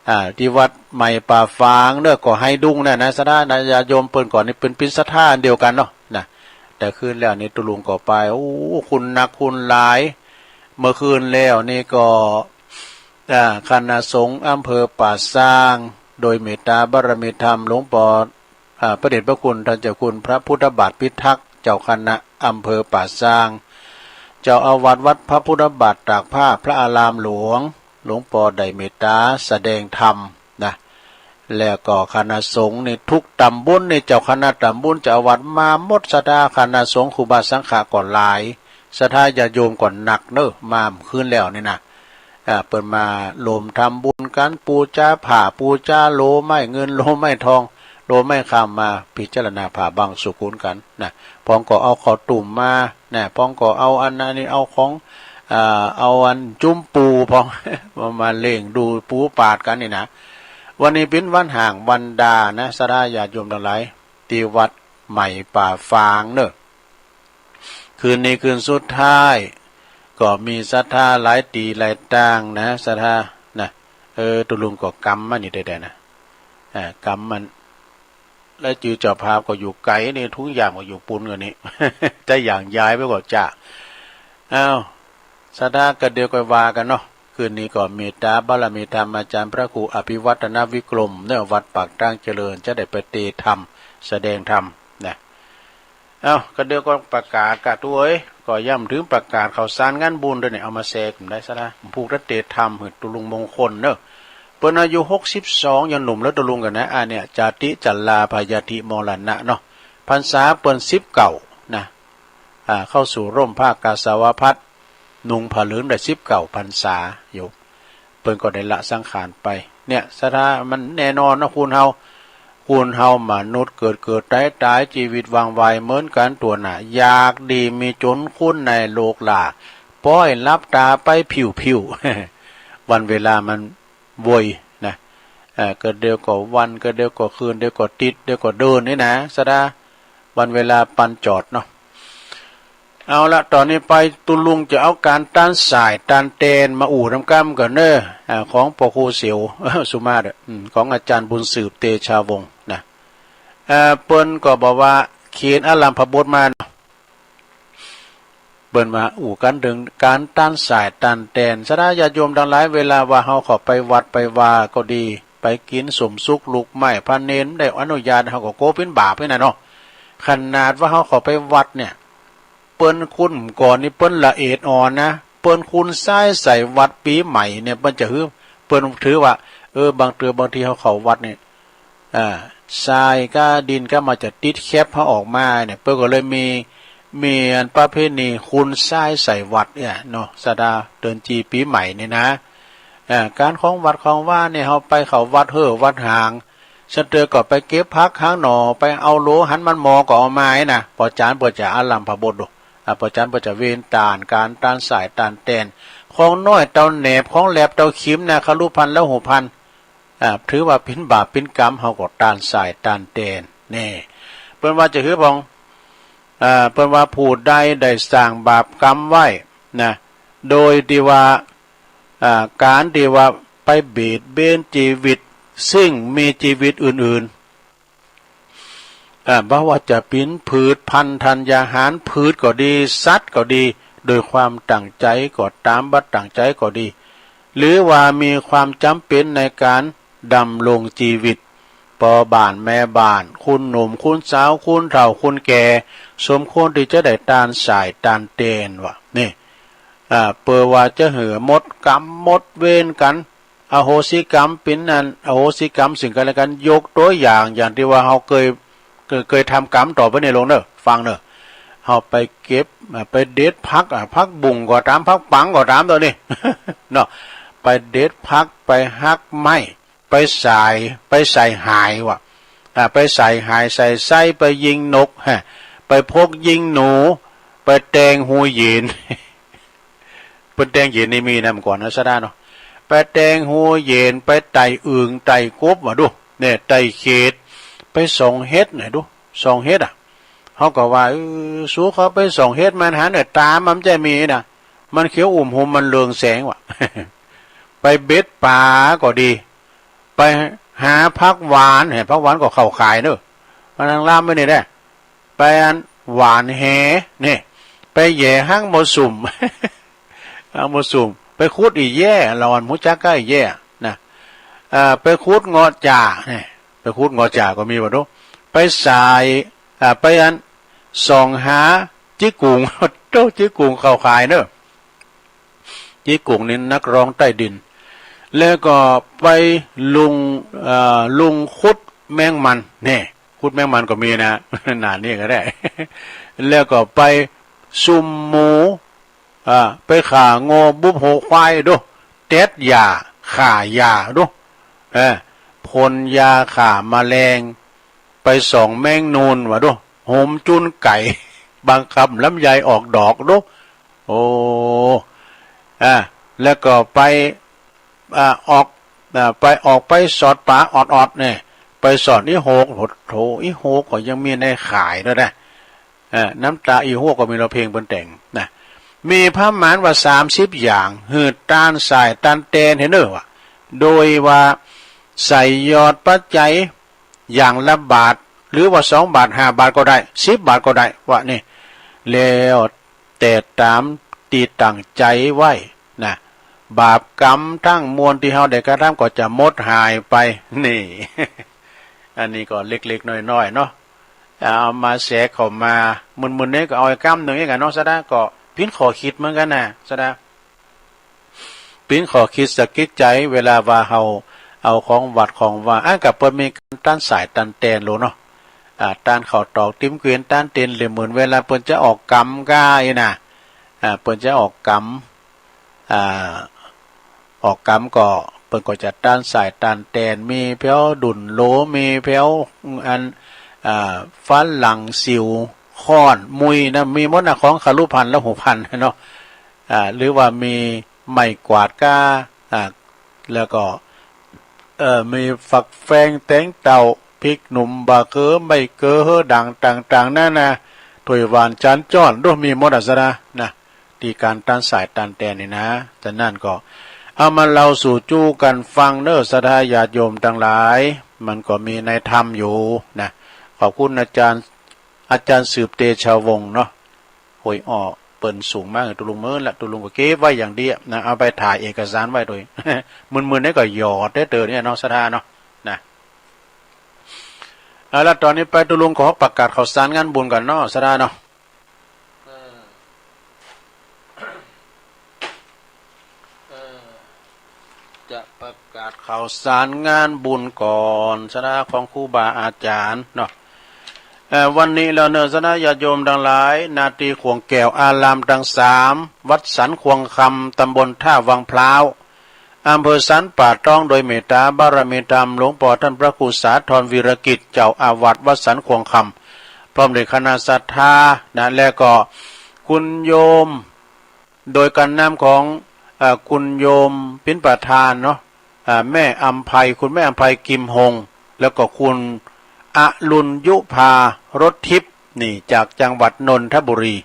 อ่า ตี้วัดใหม่ป่าฝางเนาะ ก็ไฮดุงนั่นนะ ศรัทธาญาติโยมเปิ้นก่อนนี่เปิ้น เปิ้นศรัทธาอันเดียวกั๋นเนาะนะ แต่คืนแล้วนี่ตุ๊ลุงก็ไป โอ้ คนนักคนหลาย เมื่อคืนแล้วนี่ก็ อ่า คณะสงฆ์อำเภอป่าซาง โดยเมตตาบารมีธรรมหลวงปอ อ่า พระเดชพระคุณท่านเจ้าคุณพระพุทธบาทพิทักษ์ เจ้าคณะอำเภอป่าซาง เจ้าอาวาสวัดพระพุทธบาทตากผ้าพระอารามหลวง หลวงปอได้เมตตาแสดงธรรมนะ แล้วก็คณะสงฆ์นี่ทุกตำบลนี่ เจ้าคณะตำบล เจ้าอาวาสมาหมด ศรัทธา คณะสงฆ์ครูบาสังฆะก็หลาย ศรัทธาญาติโยมก็นักเนาะ มาเมื่อคืนแล้วนี่นะ อ่า เปิ้นมาร่วมทำบุญกั๋น ปู๋จาผ้า ปู๋จาโหลไม้เงิน โหลไม้ทอง โหลไม้คำ มาพิจารณาผ้าบังสุกุลกั๋นนะ พ่องก็เอาข้าวตุ้มมานะ พ่องก็เอาอันนั้นนี่ เอาของ อ่า เอาอันจุ่มปู๋พ่อง มา มาเลี้ยงดูปู๋ปาดกั๋นนี่นะ วันนี้เป๋นวันฮ้างวันดานะ ศรัทธาญาติโยมตังหลาย ตี้วัดใหม่ป่าฝางเนาะ คืนนี้คืนสุดท้าย ก็มีศรัทธาหลายตี้หลายตางนะ ศรัทธานะ เออ ตุ๊ลุงก็กำมันนี่แต๊ๆ นะ อ่า กำมัน แล้วจื้อเจ้าภาพก็อยู่ไก๋นี่ ถุงยางก็อยู่ปู๊นกั๋นนี่ จะอย่างย้ายไปก็จะ อ้าว ศรัทธา ก็เดี๋ยวก็ว่ากั๋นเนาะ คืนนี้ก็เมตตาบารมีธรรมอาจารย์พระครูอภิวัฒนวิกรมเนาะ วัดปากตางเจริญ จะได้ไปเตสน์ธรรม แสดงธรรมนะ เอ้า ก็เดี๋ยวก็ประกาศกะ ตุ๊เอ๋ย ก็ย่ำเถิงประกาศข่าวสารงานบุญตวยนี่ เอามาแสดงได้ซะละ ผูกตะเตสน์ธรรมหื้อตุ๊ลุงมงคลเนาะ เปิ้นอายุหกสิบสอง ยังหนุ่มแล้วตุ๊ลุงกั๋นนะ อันเนี่ย จาติ จรา พยาธิ มรณะเนาะ พรรษาเปิ้นสิบเก้านะ อ่า เข้าสู่ร่มผ้ากาสาวพัสตร์ นุ่งผ้าเหลืองได้สิบเก้าพรรษาอยู่ เปิ้นก็ได้ละสังขารไป เนี่ย ศรัทธา มันแน่นอนเนาะ คนเฮา คนเฮามนุษย์เกิดเกิดต๋ายต๋าย จีวิตหว่างไวเหมือนกั๋นตั๊วหน้า อยากดีมีจ๋นคนในโลกหล้า ป้อยหลับต๋าไปผิวๆ วันเวลามันไวนะ เอ่อ ก็เดี๋ยวก็วัน ก็เดี๋ยวก็คืน เดี๋ยวก็ติ๊ด เดี๋ยวก็เดือนนี่นะ ศรัทธา วันเวลาปานจอดเนาะ เอาละ ต่อนี้ไปตุ๊ลุงจะเอาก๋านต้านส่ายต้านแตนมาอู้นำก้ำก่อนเนาะ อ่า ของป้อครูเสียว สุมาตร อืม ของอาจารย์บุญสืบ เตชาวงศ์นะ เอ่อ เปิ้นก็บอกว่าเขียนอารัมภบทมาเนาะ เปิ้นมาอู้กั๋นเถิงก๋านต้านส่ายต้านแตน ศรัทธาญาติโยมตังหลาย เวลาว่าเฮาเข้าไปวัดไปวาก็ดี ไปกิ๋นส้มสุกลูกไม้ พระเณรได้อนุญาต เฮาก็กั๋วเป๋นบาปนี่นะเนาะ ขนาดว่าเฮาเข้าไปวัดเนี่ย เปิ้นคนก่อนนี่เปิ้นละเอียดอ่อนนะ เปิ้นคนทรายใส่วัดปี๋ใหม่เนี่ย เปิ้นจะหื้อ เปิ้นถือว่า เออ บางเตื้อบางทีเฮาเข้าวัดเนี่ย อ่า ทรายก้าดินก้ามันจะติดแคปเฮาออกมาเนี่ย เปิ้นก็เลยมี มีอันประเพณีคนทรายใส่วัดเนี่ยเนาะ ศรัทธา เดือนจีปี๋ใหม่นี่นะ อ่า ก๋านของวัดของวาเนี่ย เฮาไปเข้าวัดเฮ่อวัดหาง สันเตื้อก็ไปเก็บผักหางหน่อ ไปเอาโหลหันมันหมอก็เอามานะ ป้อจ๋ารย์เปิ้นจะอารัมภบทดู อ่า ปอจันเปิ้นจะเว้นต้านก๋านต้านส่ายต้านแตน ของน้อยเต้าแหนบ ของแหลบเต้าขิมนะ คฤหัสถ์ละหกพัน อ่า ถือว่าเป๋นบาปเป๋นกรรม เฮาก็ต้านส่ายต้านแตน แน่ เปิ้นว่าจะหื้อพอง อ่า เปิ้นว่าผู้ใดได้สร้างบาปกรรมไว้นะ โดยตี้ว่า อ่า ก๋านตี้ว่าไปเบียดเบียนจีวิตซึ่งมีจีวิตอื่นๆ อ่า บ่ว่าจะเป๋นพืชพันธุ์ธัญญาหาร พืชก็ดี สัตว์ก็ดี โดยความตั้งใจ๋ก็ต๋าม บ่ตั้งใจ๋ก็ดี หรือว่ามีความจ๋ำเป๋นในก๋านดำรงจีวิต ปอบ้านแม่บ้าน คุณหนุ่มคุณสาว คุณเฒ่าคุณแก่ สมควรตี้จะได้ต้านส่ายต้านแตนว่า นี่ อ่า เปื้อว่าจะหื้อหมดกรรมหมดเวรกั๋น อโหสิกรรมเป๋นอัน อโหสิกรรมซึ่งกั๋นและกั๋น ยกตั๋วอย่าง อย่างตี้ว่าเฮาเกย เกย เกยทำกรรมต่อไปนี่ลงเน่อ ฟังเน่อ เฮาไปเก็บ อ่า ไปเด็ดผัก อ่า ผักบุ้งก็ต๋าม ผักปังก็ต๋าม ตั๋วนี้ เนาะ ไปเด็ดผัก ไปหักไม้ ไปส่าย ไปส่ายหายว่ะ อ่า ไปส่ายหาย ส่ายไส้ ไปยิงนก ฮะ ไปพกยิงหนู ไปแตงฮูเหย็น เปิ้นแตงเหย็นนี่มีนะเมื่อก่อนนะ สะดาเนาะ ไปแตงฮูเหย็น ไปไต่อึ่งไต่กบว่ะดู เนี่ย ไต่เขต ไปส่องเห็ดหน่อยดู ส่องเห็ดอะ เฮาก็ว่า เออ สูเขาไปส่องเห็ดมันหันเนี่ย ต๋ามันจะมีนะ มันเขียวอุ่มหุม มันเรืองแสงว่ะ ไปเบ็ดป๋าก็ดี ไปหาผักหวาน เห็นผักหวานก็เข้าข่ายเนอะ มันนั่งล่ามไว้นี่แหละ ไปอันหว่านแห นี่ ไปแหย่หางมอสุม หางมอสุม ไปขุดอี่แย้ เฮาอันฮู้จักก้าอี่แย้นะ เอ่อ ไปขุดเงาะจ่า นี่ ไปขุดเงาะจ่าก็มีว่ะดู ไปส่าย อ่า ไปอันส่องหาจิกุ่ง โต้ จิกุ่งเข้าข่ายเนอะ จิกุ่งนี่นักร้องใต้ดิน แล้วก็ไปลุง เอ่อ ลุงขุดแมงมัน แน่ ขุดแมงมันก็มีนะ หน้านี้ก็ได้ แล้วก็ไปซุ่มหมู อ่า ไปฆ่างัวบุบหัวควายดู แต๊ดหญ้า ฆ่าหญ้าดู เออ พ่นยาฆ่าแมลง ไปส่องแมงนูนว่ะดู โหมจุนไก่ บางคำลำไยออกดอกดู โอ้ อ่า แล้วก็ไป อ่า ออก อ่า ไป ออกไปสอดป๋าออดๆ เนี่ย ไปสอดอี่โฮก โอ้โธ่ อี่โฮกก็ยังมีในข่ายด้วยนะ เอ่อ น้ำต๋าอี่โฮกก็มีเนาะ เพลงเปิ้นแต่งนะ มีประมาณว่าสามสิบอย่าง หื้อต้านส่ายต้านแตนหื้อเน่อว่ะ โดยว่าใส่หยอดปัจจัยอย่างละบาท หรือว่าสองบาท ห้าบาทก็ได้ สิบบาทก็ได้ว่ะนี่ แล้วแต่ต๋ามตี้ตั้งใจ๋ไว้นะ บาปกรรมทั้งมวลตี้เฮาได้กระทำก็จะหมดหายไป นี่ อันนี้ก็เล็กๆ น้อยๆ เนาะ เอามาแสเข้ามา มึนๆ นี่ก็เอาไอ้กำนึ่งนี่กั๋นเนาะ สะดา ก็เป๋นข้อคิดเหมือนกั๋นนะ สะดา เป๋นข้อคิดสะกิดใจ๋ เวลาว่าเฮาเอาของวัดของวา อันก็เปิ้นมีก๋านต้านส่ายต้านแตนโลเนาะ อ่า ต้านข้าวตอกติ๊มเกวียน ต้านเตียนเหล็ม เหมือนเวลาเปิ้นจะออกกำก้าอี้นะ อ่า เปิ้นจะออกกำ อ่า ออกกำก็ เปิ้นก็จะต้านส่ายต้านแตน มีแผ้วดุ่นโหล มีแผ้วอัน อ่า ฟันหลังสิว ค้อน มุยนะ มีหมดนะ ของคฤหัสถ์ละหกพันเนาะ อ่า หรือว่ามีไม้กวาดก้า อ่า แล้วก็ เอ่อ มีฝักแฟง แตงเต้า พริกหนุ่ม บ่าเขือ ใบเกลือ หื้อด่างต่างๆ นานา ถ้วยหว่าน จานจ้อน โอ้ มีหมดอะ สะดา นะ ตี้ก๋านต้านส่ายต้านแตนนี่นะ ฉะนั้นก็เอามาเล่าสู่จู้กั๋นฟังเน่อ ศรัทธาญาติโยมตังหลาย มันก็มีในธรรมอยู่นะ ขอบคุณอาจารย์ อาจารย์สืบเตชะวงศ์เนาะ ห้วยอ้อ เปิ้นส่งมาหื้อตุ๊ลุงเมินละ ตุ๊ลุงก็เก็บไว้อย่างดีอะนะ เอาไปถ่ายเอกสารไว้โดย มึนๆ นี่ก็หยอดได้เต๋อเนี่ยเนาะ ศรัทธาเนาะ นะ เอาละ ต๋อนนี้ไปตุ๊ลุงขอประกาศข่าวสารงานบุญก่อนเนาะ ศรัทธาเนาะ เออ เออ จะประกาศข่าวสารงานบุญก่อน ศรัทธาของครูบาอาจารย์เนาะ เอ่อ วันนี้แล้วเน่อ ศรัทธาญาติโยมตังหลาย ณ ตี้ข่วงแก้วอารามตังสาม วัดสันข่วงคำ ตำบลท่าวังพร้าว อำเภอสันป่าตอง โดยเมตตาบารมีธรรม หลวงป้อต้านพระครูสาธรวีรกิจ เจ้าอาวาสวัดสันข่วงคำ พร้อมด้วยคณะศรัทธานะ แล้วก็ คุณโยม โดยการนำของ เอ่อ คุณโยมปิ้นประธานเนาะ อ่า แม่อำไพ คุณแม่อำไพ กิมฮง แล้วก็คุณอรุณยุภา รถทิพย์ นี่จากจังหวัดนนทบุรี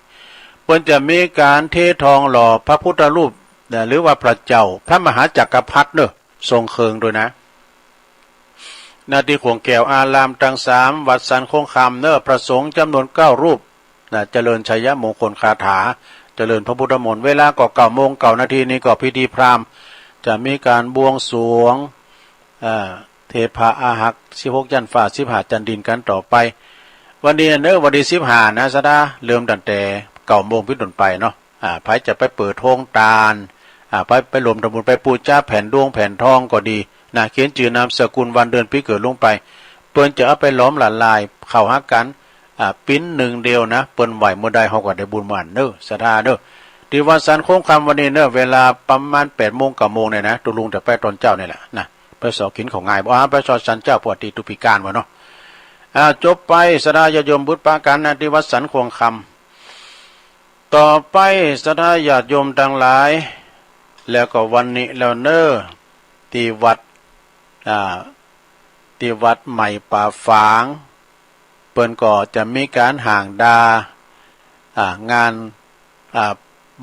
เปิ้นจะมีการเททองหล่อพระพุทธรูป นะ หรือว่าพระเจ้า พระมหาจักรพรรดิเนอะ ทรงเคิงด้วยนะ ณ ตี้ขวงแก้วอารามตังสาม วัดสันโค้งคำเนอะ พระสงฆ์จ๋ำนวนเก้ารูป นะ เจริญชัยมงคลคาถา เจริญพระพุทธมนต์ เวลาก็เก้าโมงเก้านาที นี่ก็พิธีพราหมณ์ จะมีการบวงสรวง อ่า เทพาอาหัก สิบหกยันต์ฟ้า สิบห้าจันทร์ดินกั๋นต่อไป วันนี้เนอะ วันตี้สิบห้านะ ศรัทธา เริ่มตั้งแต่เก้าโมงเป๋นต้นไปเนาะ อ่า ใผจะไปเปิดโฮงตาน อ่า ไป ไปรวมทำบุญ ไปปู๋จาแผ่นดวงแผ่นทองก็ดีนะ เขียนจื้อนามสกุลวันเดือนปี๋เกิดลงไป เปิ้นจะเอาไปหลอมละลายเข้าหากั๋น อ่า ปิ๊นหนึ่งเดียวนะ เปิ้นไหว้เมื่อใดเฮาก็ได้บุญเมื่อนั้นเนอะ ศรัทธาเนอะ ตี้วัดสันโค้งคำวันนี้เนอะ เวลาประมาณแปดโมงเก้าโมงเนี่ยนะ ตุ๊ลุงจะไปตอนเจ๊านี่แหละนะ ไปส่อกิ๋นข้าวงาย บ่ อ่า ไปส่อสันเจ๊า ปกติตุ๊ปี๋ก๋านว่าเนาะ อ่า จบไป ศรัทธาญาติโยม บุญปะกั๋นนะ ตี้วัดสันโค้งคำ ต่อไป ศรัทธาญาติโยมตังหลาย แล้วก็วันนี้แล้วเนอะ ตี้วัด อ่า ตี้วัดใหม่ป่าฝาง เปิ้นก็จะมีก๋านห่างดา อ่า งาน อ่า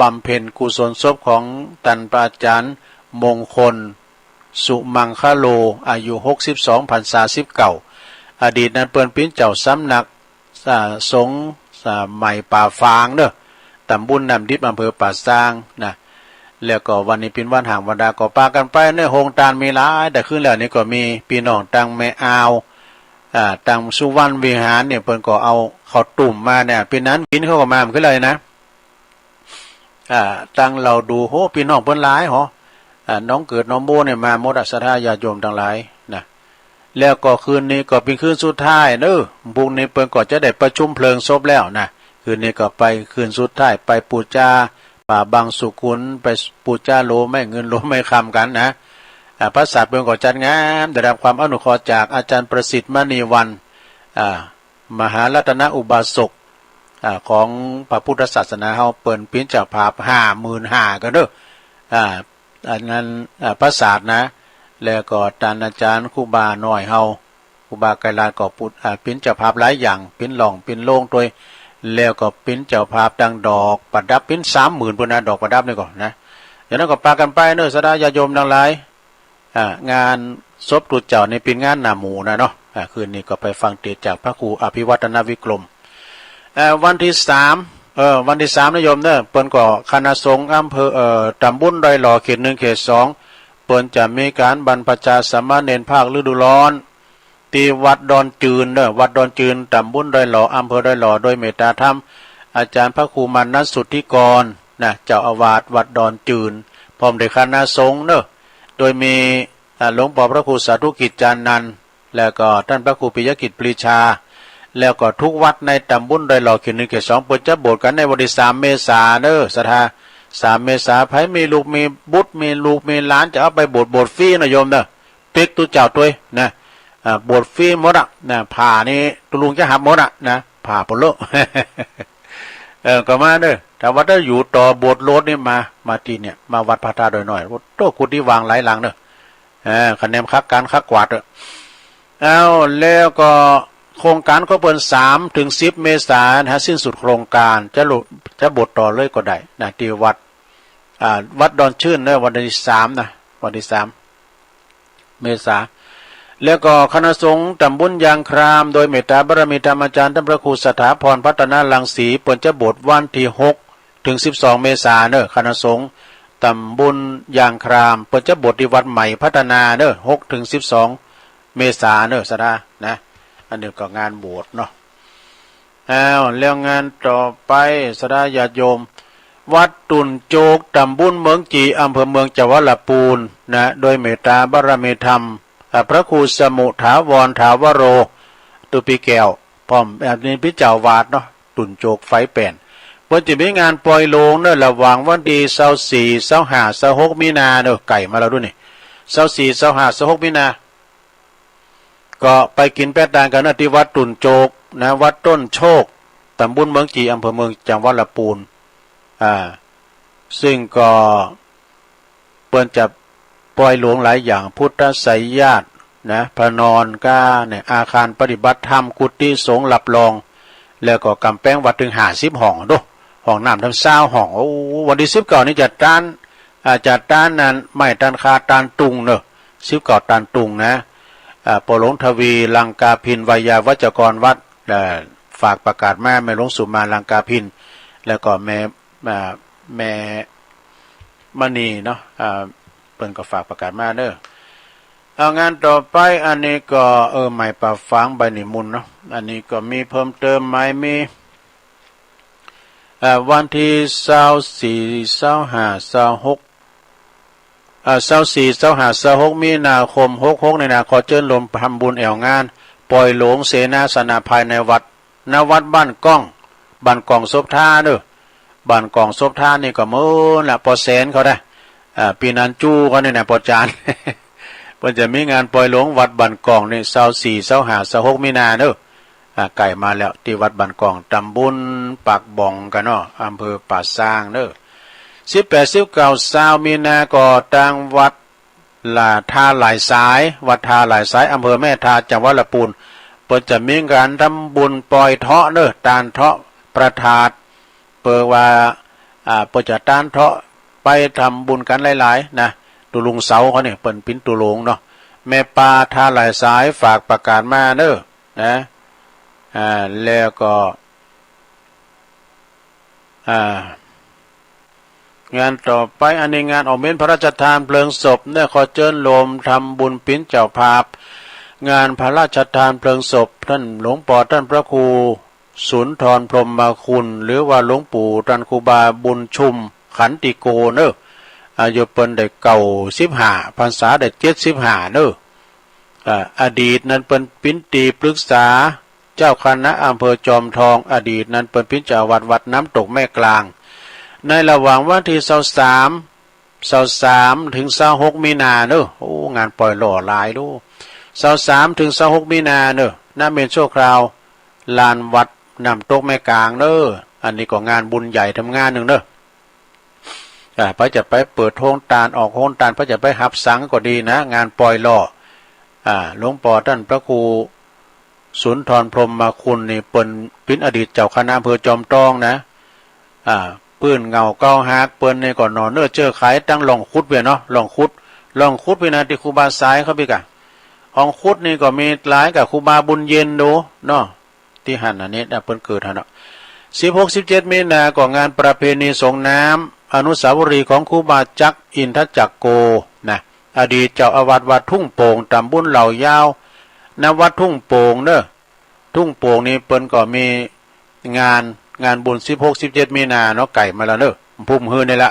บำเพ็ญกุศลศพของต้านพระอาจ๋ารย์มงคล สุมังคโล อายุหกสิบสอง พรรษาสิบเก้า อดีตนั้นเปิ้นเป๋นเจ้าสำนัก อ่า สงฆ์ อ่า ใหม่ป่าฝางเนอะ ตำบลน้ำดิบ อำเภอป่าซางนะ แล้วก็วันนี้เป๋นวันห่างวันดา ก็ปากั๋นไปเนอะ โฮงตานมีหลาย แต่คืนแล้วนี่ก็มีปี้น้องตังแม่อาว อ่า ตังสุวรรณวิหารเนี่ย เปิ้นก็เอาข้าวตุ้มมาเนี่ย ปี๋นั้นกิ๋นเขาก็มา มันคืออะไรนะ อ่า ตังเหล่าดู โห ปี้น้องเปิ้นหลายหอ อ่า น้องเกิด น้องโบเนี่ยมาหมดอะ ศรัทธาญาติโยมตังหลายนะ แล้วก็คืนนี้ก็เป๋นคืนสุดท้ายเนอะ พรุ่งนี้เปิ้นก็จะได้ประชุมเพลิงศพแล้วนะ คืนนี้ก็ไปคืนสุดท้าย ไปปู๋จาป่าบังสุกุล ไปปู๋จาโลไม้เงินโลไม้คำกั๋นนะ อ่า ปราสาทเปิ้นก็จัดงาม ได้รับความอนุเคราะห์จากอาจ๋ารย์ประสิทธิ์มณีวรรณ อ่า มหารัตนอุบาสก อ่า ของพระพุทธศาสนาเฮา เปิ้นเป๋นเจ้าภาพห้าหมื่นห้ากั๋นเนอะ อ่า อันนั้น อ่า ปราสาทนะ แล้วก็ต้านอาจ๋ารย์ครูบาน้อยเฮา ครูบาไกรลาภก็ปุด อ่า เป๋นเจ้าภาพหลายอย่าง เป๋นหล่อง เป๋นโลงตวย แล้วก็เป๋นเจ้าภาพตังดอกประดับ เป๋นสามหมื่นปู้นนะ ดอกประดับนี่ก็นะ อย่างนั้นก็ปากั๋นไปเนอะ ศรัทธาญาติโยมตังหลาย อ่า งานศพตุ๊เจ้านี่เป๋นงานหน้าหมู่นะเนาะ อ่า คืนนี้ก็ไปฟังเตสน์จากพระครูอภิวัฒนวิกรม เอ่อ วันตี้สาม เอ่อ วันตี้สามนะโยมเนอะ เปิ้นก็คณะสงฆ์อำเภอ เอ่อ ตำบลดอยหล่อ เขตหนึ่ง เขตสอง เปิ้นจะมีก๋านบรรพชาสามเณรภาคฤดูร้อน ตี้วัดดอนจืนเนอะ วัดดอนจืน ตำบลดอยหล่อ อำเภอดอยหล่อ โดยเมตตาธรรม อาจ๋ารย์พระครูมานัสสุทธิกรนะ เจ้าอาวาสวัดดอนจืน พร้อมด้วยคณะสงฆ์เนอะ โดยมี อ่า หลวงป้อพระครูสาธุกิจจานันท์ แล้วก็ต้านพระครูปิยกิจปรีชา แล้วก็ทุกวัดในตำบลดอยหล่อ เขตหนึ่ง เขตสอง เปิ้นจะโบสถ์กั๋นในวันตี้สามเมษาเนอะ ศรัทธา สามเมษา ใผมีลูกมีบุตร มีลูกมีหลานจะเอาไปโบสถ์ โบสถ์ฟรีนะโยมเนอะ ปิ๊กตุ๊เจ้าตวยนะ อ่า โบสถ์ฟรีหมดอะนะ ผ้านี่ตุ๊ลุงจะหับหมดอะนะ ผ้าปะเลอะ เออ ก็มาเนอะ ถ้าว่าถ้าอยู่ต่อโบสถ์โลดนี่มา มาตี้เนี่ย มาวัดพระธาตุดอยน้อย โอ้โห กุฏิว่างหลายหลังเนอะ เออ คะแนนคักก๋านคักกวาดเนอะ เอา แล้วก็โครงก๋านของเปิ้น สามถึงสิบเมษานะ สิ้นสุดโครงก๋าน จะลุ จะโบสถ์ต่อเลยก็ได้นะ ตี้วัด อ่า วัดดอนจืนเนอะ วันตี้สามนะ วันตี้สาม เมษา แล้วก็คณะสงฆ์ตำบลยางคราม โดยเมตตาบารมีธรรมอาจ๋ารย์ต้านพระครูสถาพรพัฒนารังสี เปิ้นจะโบสถ์วันตี้หกถึงสิบสองเมษาเนอะ คณะสงฆ์ตำบลยางคราม เปิ้นจะโบสถ์ตี้วัดใหม่พัฒนาเนอะ หกถึงสิบสองเมษาเนอะ ศรัทธานะ อันนี้ก็งานโบสถ์เนาะ อ้าว แล้วงานต่อไป ศรัทธาญาติโยม วัดตุ่นโจก ตำบลเมืองจี อำเภอเมืองจังหวัดละปูนนะ โดยเมตตาบารมีธรรม อ่า พระครูสมุถาวรถาวโร ตุ๊ปี๋แก้ว พร้อม อ่า นี่เป๋นเจ้าอาวาสเนาะ ตุ่นโจกไฟแป่น เปิ้นจะมีงานปล่อยโลงเนอะ ระหว่างวันตี้ซาวสี่ ซาวห้า ซาวหกมีนาเนอะ ใก้มาแล้วดูนี่ ซาวสี่ ซาวห้า ซาวหกมีนา ก็ไปกิ๋นแป๊ะตานกั๋นนะ ตี้วัดตุ่นโจกนะ วัดต้นโชค ตำบลเมืองจี อำเภอเมือง จังหวัดละปูน อ่า ซึ่งก็เปิ้นจะปอยหลวงหลายอย่าง พุทธไสยญาตินะ พระนอนก้าเนี่ย อาคารปฏิบัติธรรม กุฏิสงฆ์รับรอง แล้วก็ก๋ำแปงวัดเถิงห้าสิบห้องโด ห้องน้ำตั้งซาวห้อง โอ้ วันตี้สิบเก้านี่จะตาน อ่า จะตานนั้น ไม้ตานคาตานตุงเนอะ สิบเก้าตานตุงนะ อ่า ปอหลวงทวี ลังกาภิณ ไวยาวัจกรวัด เอ่อ ฝากประกาศมา แม่หลวงสุมา ลังกาภิณ แล้วก็แม่ อ่า แม่มณีเนาะ อ่า เปิ้นก็ฝากประกาศมาเนอะ เอางานต่อไป อันนี้ก็ เออ ไหมป่าฝาง ใบหนีบมูลเนาะ อันนี้ก็มีเพิ่มเติมไหม มี อ่า วันตี้ซาวสี่ ซาวห้า ซาวหก อ่า ซาวสี่ ซาวห้า ซาวหก มีนาคม หกหก นี่นะ ขอเจิญโยมทำบุญแอ่วงานปอยหลวงเสนาสนะภายในวัด ณ วัดบ้านก้อง บ้านก้องโสภาเนอะ บ้านก้องโสภานี่ก็เมินละ ปอแสนเขาได้ อ่า ปีนันจู้เขานี่นะ ปอจาน เปิ้นจะมีงานปอยหลวงวัดบ้านก้องนี่ ซาวสี่ ซาวห้า ซาวหก มีนาเนอะ อ่า ใก้มาแล้ว ตี้วัดบ้านก้อง ตำบลปากบ่องก้าเนาะ อำเภอป่าซางเนอะ สิบแปด สิบเก้า ซาว มีนาก็ตางวัดหล่า ท่าหลายสาย วัดท่าหลายสาย อำเภอแม่ทา จังหวัดละปูน เปิ้นจะมีงานทำบุญปอยเถาะเนอะ ตานเถาะพระธาตุ เปิ้นว่า อ่า เปิ้นจะตานเถาะ ไปทำบุญกั๋นหลายๆ นะ ตุ๊ลุงเสาเขาเนี่ย เปิ้นปิ๋นตุ๊ลงเนาะ แม่ป่าท่าหลายสายฝากประกาศมาเนอะ นะ อ่า แล้วก็ อ่า งานต่อไป อันนี้งานออกเม้นพระราชทานเพลิงศพเนี่ย ขอเจิญโยมทำบุญปิ๋นเจ้าภาพ งานพระราชทานเพลิงศพ ต้านหลวงปอต้านพระครูสุนทรพรหมคุณ หรือว่าหลวงปู่ต้านครูบาบุญชุมขันติโกเนอะ อายุเปิ้นได้เก้าสิบห้า พรรษาได้เจ็ดสิบห้าเนอะ อ่า อดีตนั้นเปิ้นปิ๋นตี้ปรึกษา เจ้าคณะอำเภอจอมทอง อดีตนั้นเปิ้นปิ๋นเจ้าอาวาสวัดน้ำตกแม่กลาง ในระหว่างวันตี้ซาวสาม ซาวสาม เถิงซาวหก มีนาเนอะ โอ้ งานปอยหล่อหลายดู ซาวสาม เถิงซาวหก มีนาเนอะ ณ เมรุนชั่วคราว ลานวัดน้ำตกแม่กลางเนอะ อันนี้ก็งานบุญใหญ่ทำงานนึ่งเนอะ อ่า ไผจะไปเปิดโฮงตาน ออกโฮงตาน ไผจะไปหับสังก็ดีนะ งานปอยหล่อ อ่า หลวงปอต้านพระครูสุนทรพรหมคุณนี่ เปิ้นปิ๋นอดีตเจ้าคณะอำเภอจอมทองนะ อ่า ปื้นเหง้าเก่าหากเปิ้นนี่ก็หน่อเนื้อเจื้อไขตังหล่องขุดเวียเนาะ หล่องขุด หล่องขุดปี้นา ตี้ครูบาสายเขาปี้ก่า หล่องขุดนี่ก็มีหลายก่า ครูบาบุญเย็นดูเนาะ ตี้หั้นอันนี้นะ เปิ้นเกิดหั้นเนาะ สิบหก สิบเจ็ด มีนาก็งานประเพณีสรงน้ำ อนุสาวรีย์ของครูบาจักรอินทจักโกนะ อดีตเจ้าอาวาสวัดทุ่งโป่ง ตำบลเหล่ายาว ณ วัดทุ่งโป่งเนอะ ทุ่งโป่งนี่เปิ้นก็มีงาน งานบุญ สิบหก สิบเจ็ด มีนาเนาะ ใก้มาแล้วเนอะ พุ้มฮื้อนี่ละ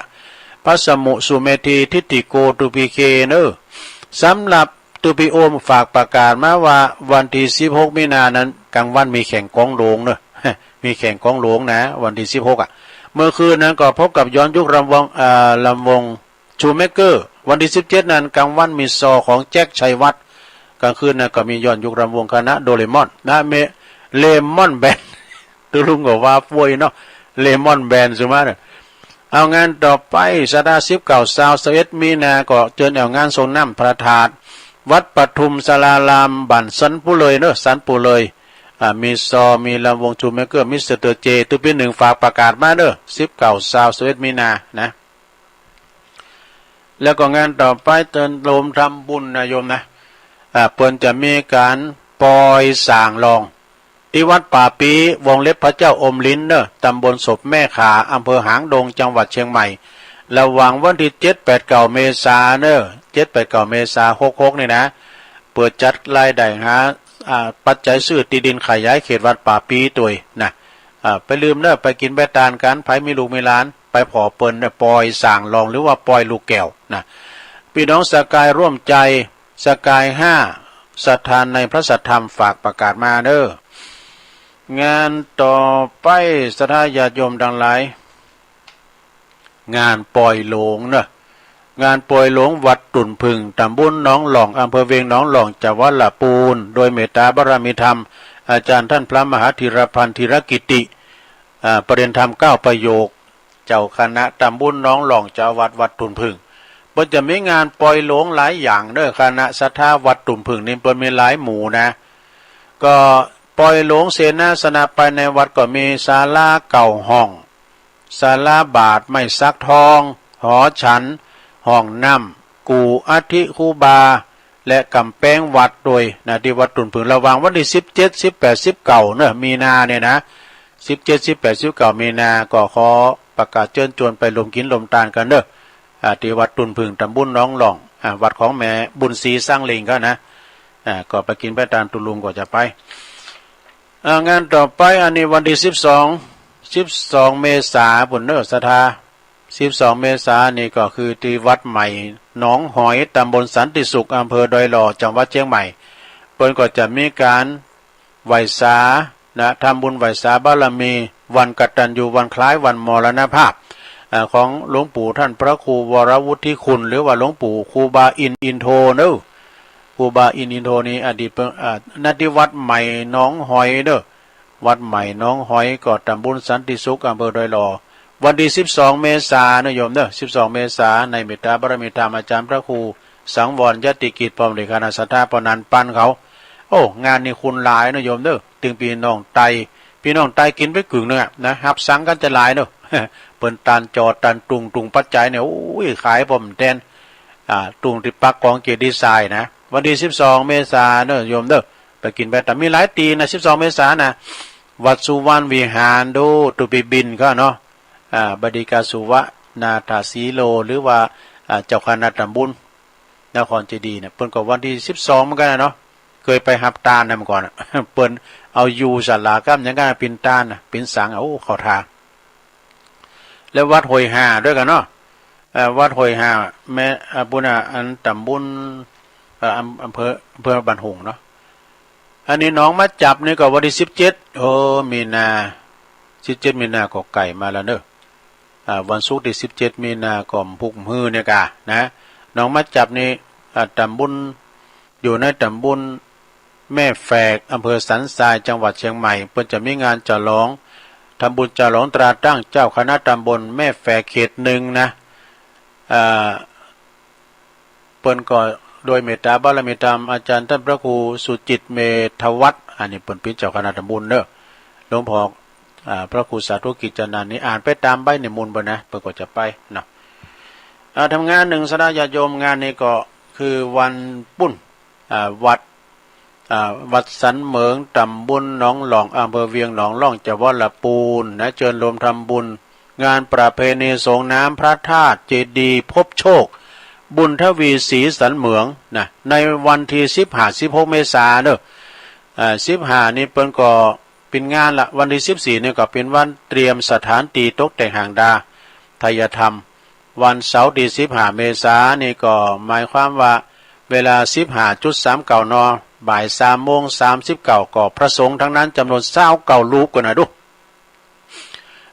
พระสมุสุเมธี ทิฏฐิโก ตุปีเคเนอะ สำหรับ ตูปีโอมฝากประกาศมาว่าวันตี้สิบหก มีนานั้น ก๋างวันมีแข่งกองหลวงเนอะ มีแข่งกองหลวงนะ วันตี้สิบหก อ่ะ เมื่อคืนนั้นก็พบกับย้อนยุครำวง เอ่อ รำวงชูเมกเกอร์ วันตี้สิบเจ็ด นั้น ก๋างวันมีซอของแจ็คชัยวัฒน์ ก๋างคืนนั้นก็มีย้อนยุครำวงคณะโดเรมอนนะ เม เลมอนแบนด์ ตุ๊ลุงก็ว่าป่วยเนาะ เลมอนแบนด์ สุมาเนอะ เอางานต่อไป สัปดาห์ สิบเก้า ซาว ซาวเอ็ด มีนา ก็เจิญแอ่วงานสรงน้ำพระธาตุ วัดปทุมศาลาราม บ้านสันปูเลยเนอะ สันปูเลย อ่า มีซอ มีรำวงชูเมกเกอร์ มิสเตอร์เจ ตูปีหนึ่งฝากประกาศมาเนอะ สิบเก้า ซาว ซาวเอ็ด มีนา นะ แล้วก็งานต่อไป เจิญโยมทำบุญนะโยมนะ อ่า เปิ้นจะมีก๋านปอยส่างหลอง ตี้วัดป่าปี๋ วงเล็บพระเจ้าอมลิ้นเนอะ ตำบลศพแม่ขา อำเภอหางดง จังหวัดเชียงใหม่ ระหว่างวันตี้เจ็ด แปด เก้า เมษาเนอะ เจ็ด แปด เก้า เมษา หกหก นี่นะ เปื้อจัดรายได้หา อ่า ปัจจัยซื้อตี้ดินขยายเขตวัดป่าปี๋ตวยนะ อ่า ไปลืมเนอะ ไปกิ๋นไปตานกั๋น ใผมีลูกมีหลาน ไปผ่อเปิ้นเนอะ ปอยส่างหลอง หรือว่าปอยลูกแก้วนะ ปี้น้องสกายร่วมใจ๋ สกายห้า ศรัทธาในพระสัทธรรม ฝากประกาศมาเนอะ งานต่อไป ศรัทธาญาติโยมตังหลาย งานปอยหลวงเนอะ งานปอยหลวงวัดตุ่นผึ้ง ตำบลหนองหล่อง อำเภอเวียงหนองหล่อง จังหวัดละปูน โดยเมตตาบารมีธรรม อาจารย์ต้านพระมหาธีรพันธ์ ธีรกิติ อ่า ประเด็นธรรมเก้าประโยค เจ้าคณะตำบลหนองหล่อง เจ้าอาวาสวัดตุ่นผึ้ง เปิ้นจะมีงานปล่อยหลวงหลายอย่างเน่อ คณะศรัทธาวัดตุ่นผึ้งนี่เปิ้นมีหลายหมู่นะ ก็ปล่อยหลวงเสนาสนะ ไปในวัดก็มีศาลาเก้าห้อง ศาลาบาท ไม้สักทอง หอฉัน ห้องน้ำ กู่อัฐิครูบา และก๋ำแปงวัดโดยนะ ตี้วัดตุ่นผึ้ง ระหว่างวันตี้สิบเจ็ด สิบแปด สิบเก้า เน่อ มีนาเนี่ยนะ สิบเจ็ด สิบแปด สิบเก้า มีนา ก็ขอประกาศเจิญจวนไปรวมกิ๋นรวมตานกั๋นเน่อ อ่า ตี้วัดตุ่นผึ้ง ตำบลหนองหล่อง อ่า วัดของแม่บุญศรี สังเล็งเขานะ อ่า ก็ไปกิ๋นไปตาน ตุ๊ลุงก็จะไป อ่า งานต่อไป อันนี้วันตี้สิบสอง สิบสอง เมษาปู้นเน่อ ศรัทธา สิบสอง เมษานี่ก็คือตี้วัดใหม่หนองหอย ตำบลสันติสุข อำเภอดอยหล่อ จังหวัดเจียงใหม่ เปิ้นก็จะมีก๋านไหว้สานะ ทำบุญไหว้สาบารมี วันกตัญญู วันคล้ายวันมรณภาพ อ่า ของหลวงปู่ต้านพระครูวรวุฒิคุณ หรือว่าหลวงปู่ครูบาอินทร์อินโทเน่อ ครูบาอินทร์อินโทนี่อดีตเปิ้น อ่า ณ ตี้วัดใหม่หนองหอยเน่อ วัดใหม่หนองหอย ก็ตำบลสันติสุข อำเภอดอยหล่อ วันตี้สิบสอง เมษาเน่อโยมเน่อ สิบสอง เมษา ในเมตตาบารมีธรรมอาจ๋ารย์พระครูสังวรยติกิจ พร้อมด้วยคณะศรัทธาปอนันปันเขา โอ้ งานนี้คนหลายเน่อโยมเน่อ ตึงปี้น้องไต ปี้น้องไตกิ๋นไปกึ่งนึ่งอะนะ ฮับสังกั๋นจะหลายเน่อ เปิ้นตานจอดตานตุง ตุงปัจจัยเนี่ย โอ้ย ขายป้อมแตน อ่า ตุงตี้ปักก๋องเจดีย์ทรายนะ วันตี้สิบสอง เมษาเน่อโยมเน่อ ไปกิ๋นไป แต่มีหลายตี้นะ สิบสอง เมษานะ วัดสุวรรณวิหาร ดู ตุ๊ปีบิณฑิตเขาเนาะ อ่า บดีกาสุวนาถสีโล หรือว่า อ่า เจ้าคณะตำบลนครเจดีย์เนี่ย เปิ้นก็วันตี้สิบสอง เหมือนกั๋นนะเนาะ เกยไปฮับตานนะเมื่อก่อนอะ เปิ้นเอาอยู่ศาลาก้ำยังก้ำปิณฑตานนะ ปิณฑสัง โอ้ เข้าท่า แล้ววัดห้วยห่าด้วยกั๋นเนาะ เอ่อ วัดห้วยห่า แม่ เอ่อ ปู้นน่ะ อันตำบล เอ่อ อำ อำเภอ อำเภอบ้านโฮงเนาะ อันนี้หนองมะจับนี่ก็วันตี้สิบเจ็ด โอ้ มีนา สิบเจ็ด มีนาก็ใก้มาแล้วเน่อ อ่า วันศุกร์ตี้สิบเจ็ด มีนาก็พุกมื้อเนี่ยก่านะ หนองมะจับนี่ อ่า ตำบล อยู่ในตำบลแม่แฝก อำเภอสันทราย จังหวัดเชียงใหม่ เปิ้นจะมีงานฉลอง ทำบุญฉลองตราตั้งเจ้าคณะตำบลแม่แฝกเขตหนึ่งนะ อ่า เปิ้นก็โดยเมตตาบารมีธรรมอาจ๋ารย์ต้านพระครูสุจิตเมธวัฒน์ อันนี้เปิ้นเป๋นเจ้าคณะตำบลเน่อ หลวงพ่อ อ่า พระครูสาธุกิจจานันท์นี่ อ่านไปต๋ามใบนิมนต์เปิ้นนะ เปิ้นก็จะไปเนาะ อ่า ทำงานนึ่งศรัทธาญาติโยม งานนี้ก็คือวันปุ้น อ่า วัด อ่า วัดสันเหมิง ตำบลหนองหล่อง อำเภอเวียงหนองหล่อง จังหวัดละปูนนะ เจิญโฮมทำบุญ งานประเพณีสรงน้ำพระธาตุเจดีย์พบโชค บุญทวีศรีสันเหมิงนะ ในวันตี้สิบห้า สิบหก เมษาเน่อ อ่า สิบห้า นี่เปิ้นก็เป๋นงานละ วันตี้สิบสี่ นี่ก็เป๋นวันเตรียมสถานตี้ตกแต่งหางดา ไทยธรรม วันเสาร์ตี้สิบห้า เมษานี่ก็หมายความว่า เวลาสิบห้าจุดสามเก้า น บ่ายสามโมงสามสิบเก้า ก็พระสงฆ์ตังนั้นจ๋ำนวนซาวเก้ารูปก่อนนะดู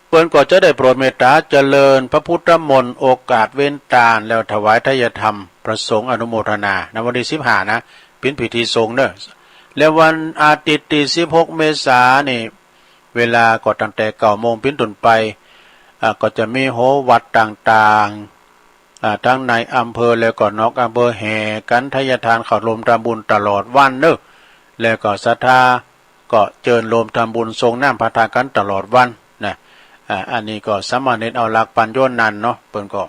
เปิ้นก็จะได้โปรดเมตต๋าเจริญพระพุทธมนต์ โอกาสเว้นตาน แล้วถวายไทยธรรม พระสงฆ์อนุโมทนา ในวันตี้สิบห้า นะ เป๋นพิธีสงฆ์เน่อ และวันอาทิตย์ตี้สิบหก เมษานี่ เวลาก็ตั้งแต่เก้าโมงเป๋นต้นไป อ่า ก็จะมีโฮวัตรต่างๆ อ่า ตังในอำเภอแล้วก็นอกอำเภอแห่กั๋นไทยทานเข้าโฮมทำบุญตลอดวันเน่อ แล้วก็ศรัทธาก็เจิญโฮมทำบุญสรงน้ำพระธาตุกั๋นตลอดวันนะ อ่า อันนี้ก็สามเณรเอาหลักปั๋ญโยนันท์เนาะ เปิ้นก็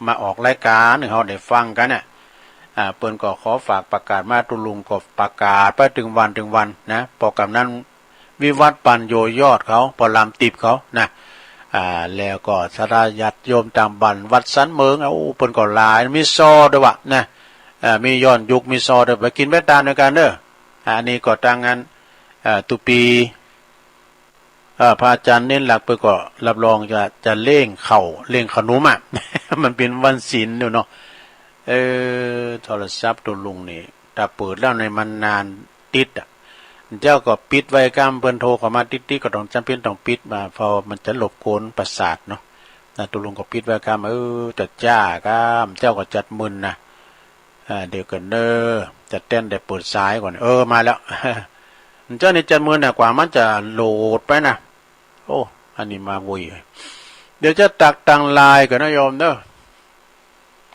มาออกรายก๋านหื้อเฮาได้ฟังกั๋นน่ะ อ่า เปิ้นก็ขอฝากประกาศมา ตุ๊ลุงก็ประกาศไปตึงวันตึงวันนะ ปอกำนัน วิวัฒน์ปัญโญยอดเขา ปอลามติบเขานะ อ่า แล้วก็ศรัทธาญาติโยมตางบ้านวัดสันเหมิง โอ้ เปิ้นก็หลาย มีซอด้วยวะนะ อ่า มีย้อนยุค มีซอด้วย ไปกิ๋นไปตานด้วยกั๋นเน่อ อ่า อันนี้ก็ตางงาน อ่า ตุ๊ปี อ่า พระอาจ๋ารย์เณรหลักเปิ้นก็รับรองจะ จะเล่งข้าว เล่งขนมอะ มันเป๋นวันศีลอยู่เนาะ เออ โทรศัพท์ตุ๊ลุงนี่ ถ้าเปิดแล้วในมันนานติดอะ เจ้าก็ปิดไว้ก้ำ เปิ้นโทรเข้ามาติดๆ ก็ต้องจ๋ำเป๋นต้องปิดมา เพราะมันจะรบกวนประสาทเนาะ นะ ตุ๊ลุงก็ปิดไว้ก้ำ เออ จะจ้าก้ำ เจ้าก็จัดมึนนะ อ่า เดี๋ยวก่อนเน่อ จะแต๊นได้เปิดสายก่อน เออ มาแล้ว เจ้านี่จัดมึนนะ กว่ามันจะโหลดไปนะ โอ้ อันนี้มาโวย เดี๋ยวจะตักตังลายก่อนนะโยมเนอะ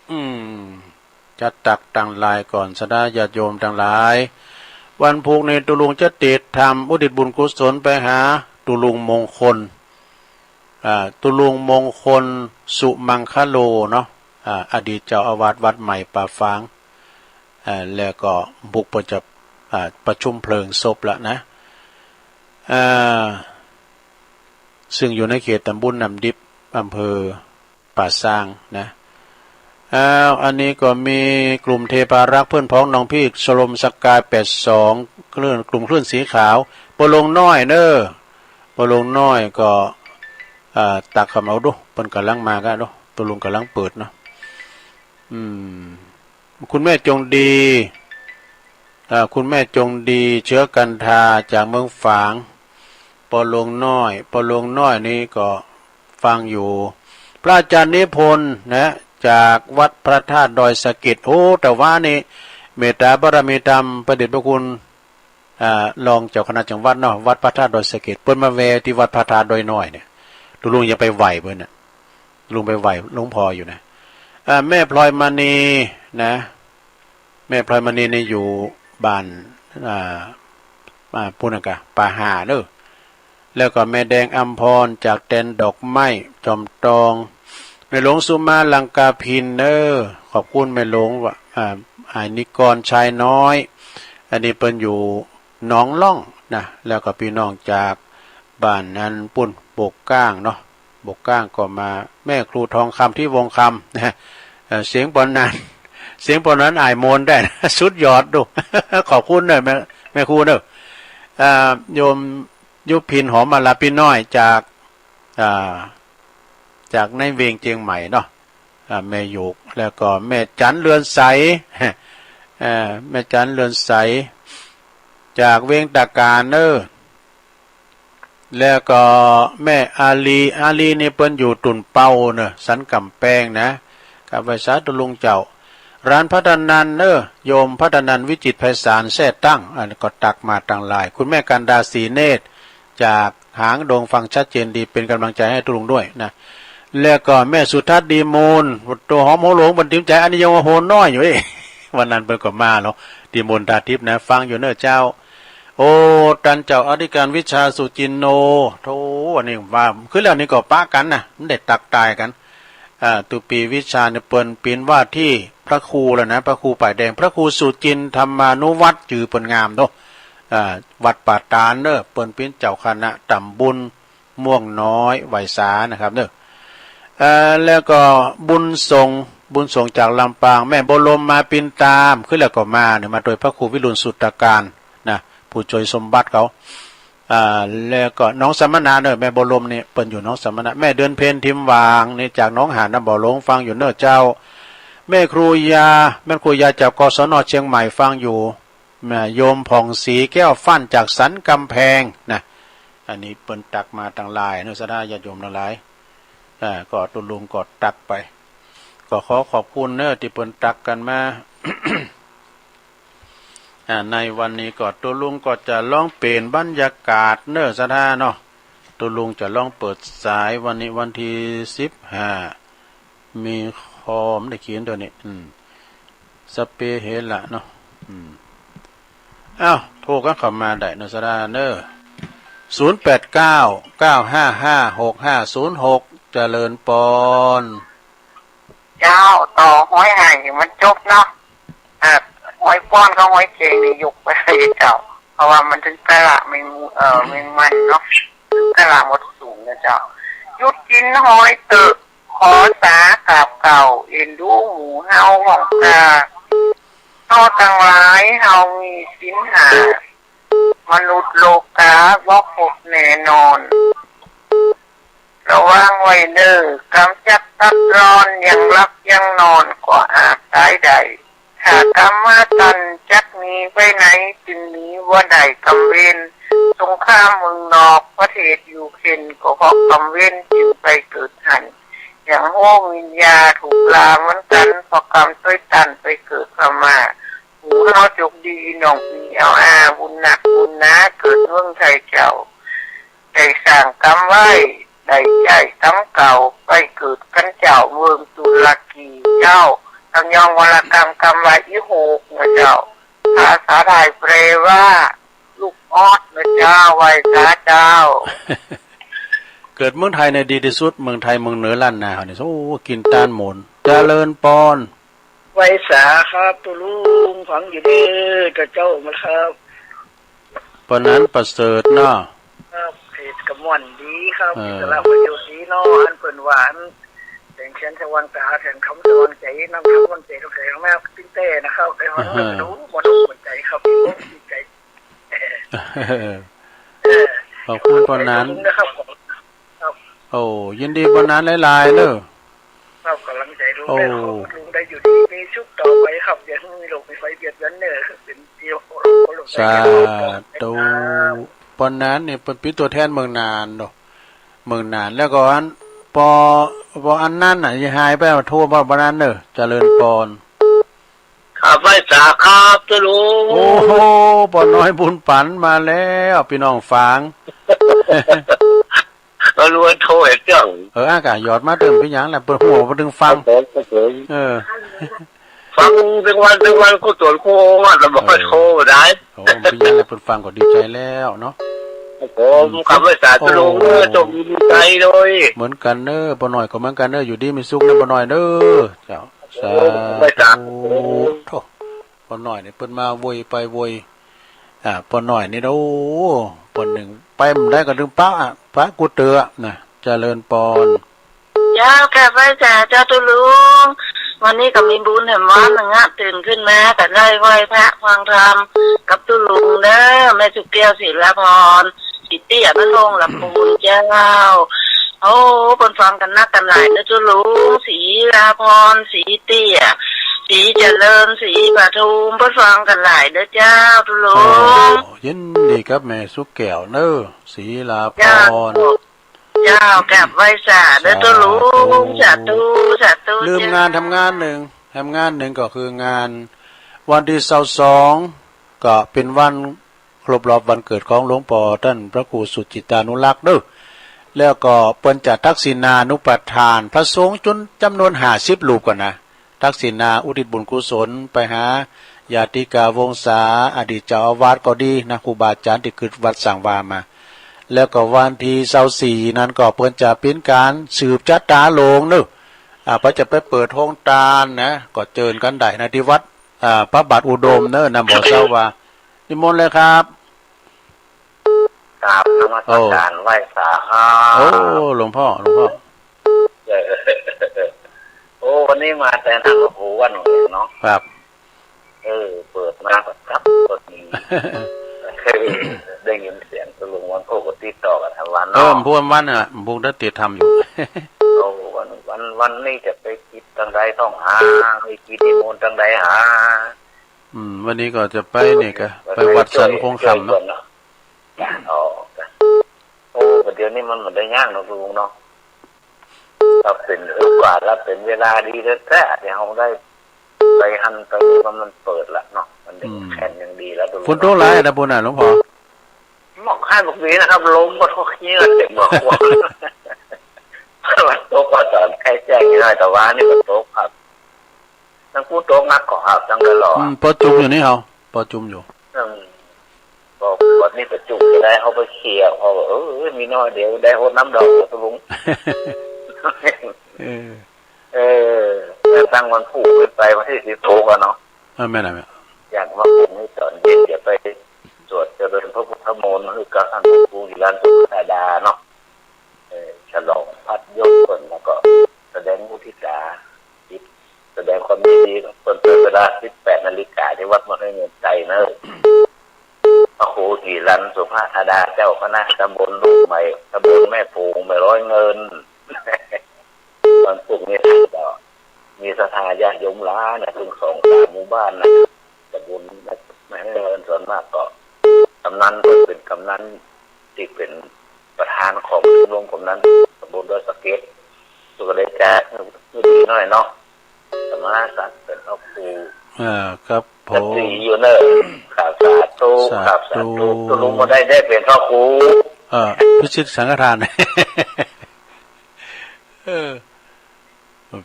อืม จะตักตังลายก่อน ศรัทธาญาติโยมตังหลาย วันพูกนี้ตุ๊ลุงจะเตศน์ธรรมอุทิศบุญกุศลไปหาตุ๊ลุงมงคล อ่า ตุ๊ลุงมงคล สุมังคโล เนาะ อ่า อดีตเจ้าอาวาสวัดใหม่ป่าฝาง อ่า แล้วก็บุกไปจะ อ่า ประชุมเพลิงศพละนะ อ่า ซึ่งอยู่ในเขตตำบลน้ำดิบ อำเภอป่าซางนะ อ้าว อันนี้ก็มีกลุ่มเทพารักษ์เพื่อนพ้องน้องพี่ชมรมสกายแปดสอง คลื่น กลุ่มคลื่นสีขาว ปอหลวงน้อยเนอะ ปอหลวงน้อยก็ อ่า ตักเข้ามาดู เปิ้นก่ำลังมากั๋นดู ตุ๊ลุงก่ำลังเปิดเนาะ อืม คุณแม่จงดี อ่า คุณแม่จงดี เชื้อกันทา จากเมืองฝาง ปอหลวงน้อย ปอหลวงน้อยนี่ก็ฟังอยู่ พระอาจารย์นิพนธ์นะ จากวัดพระธาตุดอยสะเก็ด โอ้ แต่ว่านี่เมตตาบารมีธรรม พระเดชพระคุณ อ่า รองเจ้าคณะจังหวัดเนาะ วัดพระธาตุดอยสะเก็ด เปิ้นมาแวะตี้วัดพระธาตุดอยน้อยเนี่ย ตุ๊ลุงยังไปไหว้เปิ้นน่ะ ตุ๊ลุงไปไหว้หลวงพ่ออยู่นะ อ่า แม่พลอยมณีนะ แม่พลอยมณีนี่อยู่บ้าน อ่า อ่า ปู๊นนะกะ ป่าห่าเนอะ แล้วก็แม่แดงอำพรจากแดนดอกไม้จอมตอง แม่หลวงสุมาลังกาภินเนอะ ขอบคุณแม่หลวงว่า อ่า อ้ายนิกรชายน้อย อันนี้เปิ้นอยู่หนองล่องนะ แล้วก็ปี้น้องจากบ้านนั้นปู๊น โบกก้างเนาะ โบกก้างก็มา แม่ครูทองคำที่วงคำนะ เอ่อ เสียงปอนั้น เสียงปอนั้นอ้ายมนต์ได้นะ สุดยอดดู ขอบคุณเนอะแม่ แม่ครูเนอะ อ่า โยมยุพินหอมมาลาปี้น้อยจาก อ่า จากในเวียงเจียงใหม่เนาะ อ่า แม่หยก แล้วก็แม่จันเรือนใส เอ่อ แม่จันเรือนใส จากเวียงตะก๋านเนอะ แล้วก็แม่อาลี อาลีนี่เปิ้นอยู่ตุ่นเปาเนอะ สันก๋ำแปงนะ กับไหว้สาตุ๊ลุงเจ้า ร้านพัฒนันเนอะ โยมพัฒนันวิจิตรไพศาลแทร่ตั้ง อันก็ตักมาตังหลาย คุณแม่กันดาศรีเนตร จากหางดงฟังชัดเจนดี เป๋นก๋ำลังใจ๋หื้อตุ๊ลุงด้วยนะ แล้วก็แม่สุทัศน์ดีมูล ตั๋วหอมหัวหลวง เปิ้นติ๋มใจ๋ อันนี้ยังว่าหัวน้อยอยู่เอ๊ะ วันนั้นเปิ้นก็มาเนาะ ดีมูลตาทิพย์นะ ฟังอยู่เนอะเจ้า โอ้ ต้านเจ้าอธิการวิชาสุจินโน โธ่ อันนี้ว่า คือแล้วนี่ก็ปะกั๋นนะ มันได้ตักตายกั๋น อ่า ตุ๊ปีวิชาเนี่ยเปิ้นเป๋นว่าที่พระครูแล้วนะ พระครูป้ายแดง พระครูสุจินธรรมานุวัฒน์ จื้อเปิ้นงามเนาะ อ่า วัดป่าตาดเนอะ เปิ้นเป๋นเจ้าคณะตำบลม่วงน้อยไหว้สานะครับเนอะ เอ่อ แล้วก็บุญส่ง บุญส่งจากลำปาง แม่บัวลมมาปินตาม คือแล้วก็มาเนี่ย มาโดยพระครูวิรุฬสุตตการนะ ผู้ช่วยสมบัติเขา อ่า แล้วก็หนองสะมะนะเนอะ แม่บัวลมนี่เปิ้นอยู่หนองสะมะนะ แม่เดือนเพ็ญทิมหว่างนี่จากหนองหานน้ำบ่อหลง ฟังอยู่เนอะเจ้า แม่ครูยา แม่ครูยาจาก กศน เชียงใหม่ ฟังอยู่ แม่โยมผ่องศรีแก้วฟั่นจากสันกำแพงนะ อันนี้เปิ้นตักมาตังหลายเนอะ ศรัทธาญาติโยมตังหลาย อ่า ก็ตุ๊ลุงก็ตักไป ก็ขอขอบคุณเนอะตี้เปิ้นตักกั๋นมา อ่า ในวันนี้ก็ตุ๊ลุงก็จะลองเป๋นบรรยากาศเนอะ ศรัทธาเนาะ ตุ๊ลุงจะลองเปิดสาย วันนี้วันตี้สิบห้า มีคอมได้เขียนตวยนี่ อืม สเปเฮละเนาะ อืม อ้าว โทรกั๋นเข้ามาได้เนอะ ศรัทธาเนอะ ศูนย์แปดเก้า เก้าห้าห้า หกห้าศูนย์หก เจริญปอน เจ้า ต่อฮ้อยไห่มันจบเนาะ อ่า ฮ้อยป้อนกับฮ้อยเจงนี่ยกไปเลยเจ้า เพราะว่ามันตึงกะละแมงมุม เอ่อ แมงมันเนาะ ตึงกะละหมดสูงนะเจ้า หยุดกิ๋นฮ้อยเต๊อะ ขอสากราบเก้า เอ็นดูหมู่เฮาห้องกา เฮาตังหลายเฮามีศีลห้า มนุษย์โลกาบ่ครบแน่นอน ระวังไว้เน่อ กำจัดตัดร้อน ยังหลับยังนอนก็อาจต๋ายได้ ถ้ากำมาตันจักหนีไปไหน จึงหนีบ่ได้กำเวร สงครามเมืองนอกประเทศยูเครนก็เพราะกำเวรจึงไปเกิดหั้น อย่างโฮมินยาถูกลาเหมือนกั๋น เพราะกำตวยตันไปเกิดพม่า หมู่เฮาโจคดีน้องปีแอลอา บุญนักบุญหนาเกิดเมืองไทยเจ้า ได้สร้างกำไว้ ได้ใจ๊ต๋ำเก่า ไปเกิดกั๋นเจ้า เมืองตุรกีเจ้า ต๋ำยองวรรณกรรมกำว่าอี้ฮูกนะเจ้า ภาษาไทยแปลว่า ลูกออสนะเจ้า ไหว้สาเจ้า เกิดเมืองไทยเนี่ยดีตี้สุด เมืองไทยเมืองเหนือล้านนาเฮานี่ โอ้ กิ๋นตานหมุน เจริญปอน ไหว้สาครับ ตุ๊ลุง ฟังอยู่เด้อ เจ้า เจ้ามาครับ ปานนั้นประเสริฐเนาะ ครับ เทศน์ก็ม่วนดีครับ เออ อิสระประโยชน์ดีเนาะ อันเปิ้นว่าอัน แสงเทียนสว่างต๋า แสงธรรมสว่างใจ๋ น้ำธรรมม่วนใจ๋ ทุกแสงแม่ปิ้นแต้นะครับ ได้ฟังแล้วก็ดูม่วนอกม่วนใจ๋ครับ ดีอกดีใจ๋ เออ ขอบคุณปานนั้น ขอบคุณนะครับผม ครับ โอ้ ยินดีปานนั้นหลายๆ เด้อ ครับ ก๋ำลังใจ๋ลุง โอ้ ได้ ขอบคุณลุง ได้อยู่ดีมีสุขต่อไปครับ อย่าหื้อมีโรคมีภัยเบียดเบียนเน่อ เป๋นเตี้ยว สาธุ ปานนั้นเนี่ยเปิ้นเป๋นตั๋วแทนเมืองน่านเนาะ เมืองน่าน แล้วก็อัน ปอ ปออันนั้นน่ะ อย่าหายไป โทรมาปานนั้นเน่อ เจริญปอน ครับ ไหว้สาครับ ตุ๊ลุง โอ้โห ป้อน้อยบุญปั๋นมาแล้ว ปี้น้องฝาง ก็รู้ว่าโทรเห็นจัง เออ อากาศหยอดมาเติมไปหยังแหละ เปิ้นหัวเปิ้นตึงฟัง ครับผม ครับผม เออ ฟังตึงวันตึงวัน กู้ต๋นกู้องค์อะ แต่บ่ค่อยโทรได้ เออ โอ้ เปิ้นยังไงเปิ้นฟังก็ดีใจ๋แล้วเนาะ ครับผม อืม ครับ ไหว้สาตุ๊ลุง โอ้ เออ โจคดีมีใจ๋โดย เหมือนกั๋นเน่อ ป้อน้อยก็เหมือนกั๋นเน่อ อยู่ดีมีสุขเน่อ ป้อน้อยเน่อ เจ้า ครับผม สาธุ ไหว้สา โถ่ ป้อน้อยเนี่ยเปิ้นมาโวยไปโวย อ่า ป้อน้อยนี่นะ โอ้ ป้อนึ่งไปบ่ได้ก็ตึงปะอะ ปะกู้เตื้อนะ เจริญปอน เจ้า กราบไหว้สาเจ้าตุ๊ลุง วันนี้ก็มีบุญแหมวันนึ่งอะ ตื่นขึ้นมาก็ได้ไหว้พระฟังธรรมกับตุ๊ลุงเน่อ แม่สุแก้ว ศิลาพร ศรีเตี้ย บ้านโฮงลำพูนเจ้า โอ้ เปิ้นฟังกั๋นนักกั๋นหลายเน่อตุ๊ลุง ศรีลาพร ศรีเตี้ย ศรีเจริญ ศรีปทุม เปิ้นฟังกั๋นหลายเน่อเจ้าตุ๊ลุง โอ้ ยินดีกับแม่สุแก้วเน่อ ศรีลาพร เจ้า เจ้า กราบไหว้สาเน่อตุ๊ลุง สาธุ สาธุ สาธุ ลืมงาน เจ้า ทำงานนึ่ง ทำงานนึ่งก็คืองานวันตี้ซาวสอง ก็เป๋นวันครบรอบวันเกิดของหลวงป้อต้านพระครูสุจิตตานุรักษ์เน่อ แล้วก็เปิ้นจะทักษิณานุปทานพระสงฆ์จ๋นจ๋ำนวนห้าสิบรูปก่อนนะ ทักษิณาอุทิศบุญกุศลไปหาญาติกาวงศา อดีตเจ้าอาวาสก็ดีนะ ครูบาอาจ๋ารย์ตี้กึ๊ดวัดสร้างวามา แล้วก็วันตี้ซาวสี่นั้นก็เปิ้นจะเป๋นก๋านสืบจะต๋าโลงเน่อ อ่า เปิ้นจะไปเปิดโฮงตานนะ ก็เจิญกั๋นได้นะ ตี้วัด อ่า พระบาทอุดมเน่อ นำบ่อเซาว่า นิมนต์เลยครับ กราบนมัสการ โอ้ ไหว้สาครับ โอ้ หลวงป้อ หลวงป้อ เออ โอ้ วันนี้มาแต่หนังหูวันหนึ่งเนาะ ครับ เออ เปิดมาก็ครับ ก็มี ได้ยินเสียงตุ๊ลุงวันโคกติดต่อกั๋นทั้งวัน เออ เนาะ พูดวันน่ะ พูดได้ติดทำอยู่ โอ้ วัน วัน วันนี้จะไปกิจตังใดต้องหา ไปกิจนิมนต์ตังใดหา อืม วันนี้ก็จะไปนี่ก็ ไปวัดสันคงคำเนาะ อ๋อ โอ้ เดี๋ยวนี้มันบ่ได้ยากเนาะตุ๊ลุงเนาะ ก็เป๋นโอกาสและเป๋นเวลาดีแต๊ๆ ตี้เฮาได้ไปหั้นไปนี่ มัน มันเปิดละเนาะ มันได้ อืม แค่นยังดีแล้วตุ๊ลุง ฝนตกหลายนะปุ้นน่ะหลวงป้อ หมอกควันหมอกหวีนะครับ ลมก็ทกเฮี้ยเต็มหัว ฝนตกก็ต๋อนใกล้แจ้งนิดหน่อย แต่ว่านี่ฝนตกครับ ตังฝนตกหนักก็ครับ ตังตลอด อืม ปอจุ่มอยู่นี่เฮา ปอจุ่มอยู่ อืม ก็ บัดนี้ปอจุ่มจะได้เฮาไปเคลียร์ เฮา เออ มีน้อยเดียวได้ฮดน้ำดอกตุ๊ลุง เออ เออ ตั้งวันพูกไปวันตี้สิบหกอะเนาะ อ่า แม่นอะ แม่น อยากมาพูกนี่ต๋อนเย็น เดี๋ยวไปสวดเจริญพระพุทธมนต์ คือกับท่านพระครูหิรัญสุภาธาดาเนาะ เออ ฉลองพัดยศเปิ้น แล้วก็แสดงมุทิตาจิต แสดงความยินดีกับเปิ้น เปิ้น เวลาสิบแปดนาฬิกา ตี้วัดมหาเงินไตรเนอะ พระครูหิรัญสุภาธาดา เจ้าคณะตำบลลูกใหม่ ตำบลแม่ปูง แม่ร้อยเงิน วันพูกนี้ก็มีศรัทธาญาติโยมหลายนะ ตึงสองสามหมู่บ้านนะ ตำบลแม่ร้อยเงิน ส่วนมากก็ กำนันเปิ้นเป๋นกำนันตี้เป๋นประธานของชมรมกำนันตำบลดอยสะเก็ด ก็ได้แจกมื้อดีหน่อยเนาะ สมณศักดิ์เป๋นพระครู อ่า ครับผม นับถืออยู่เนอะ ครับ สาธุ สาธุ ครับ สาธุ ตุ๊ลุงก็ได้ ได้เป๋นพระครู เอ่อ พิชิตสังฆทาน เออ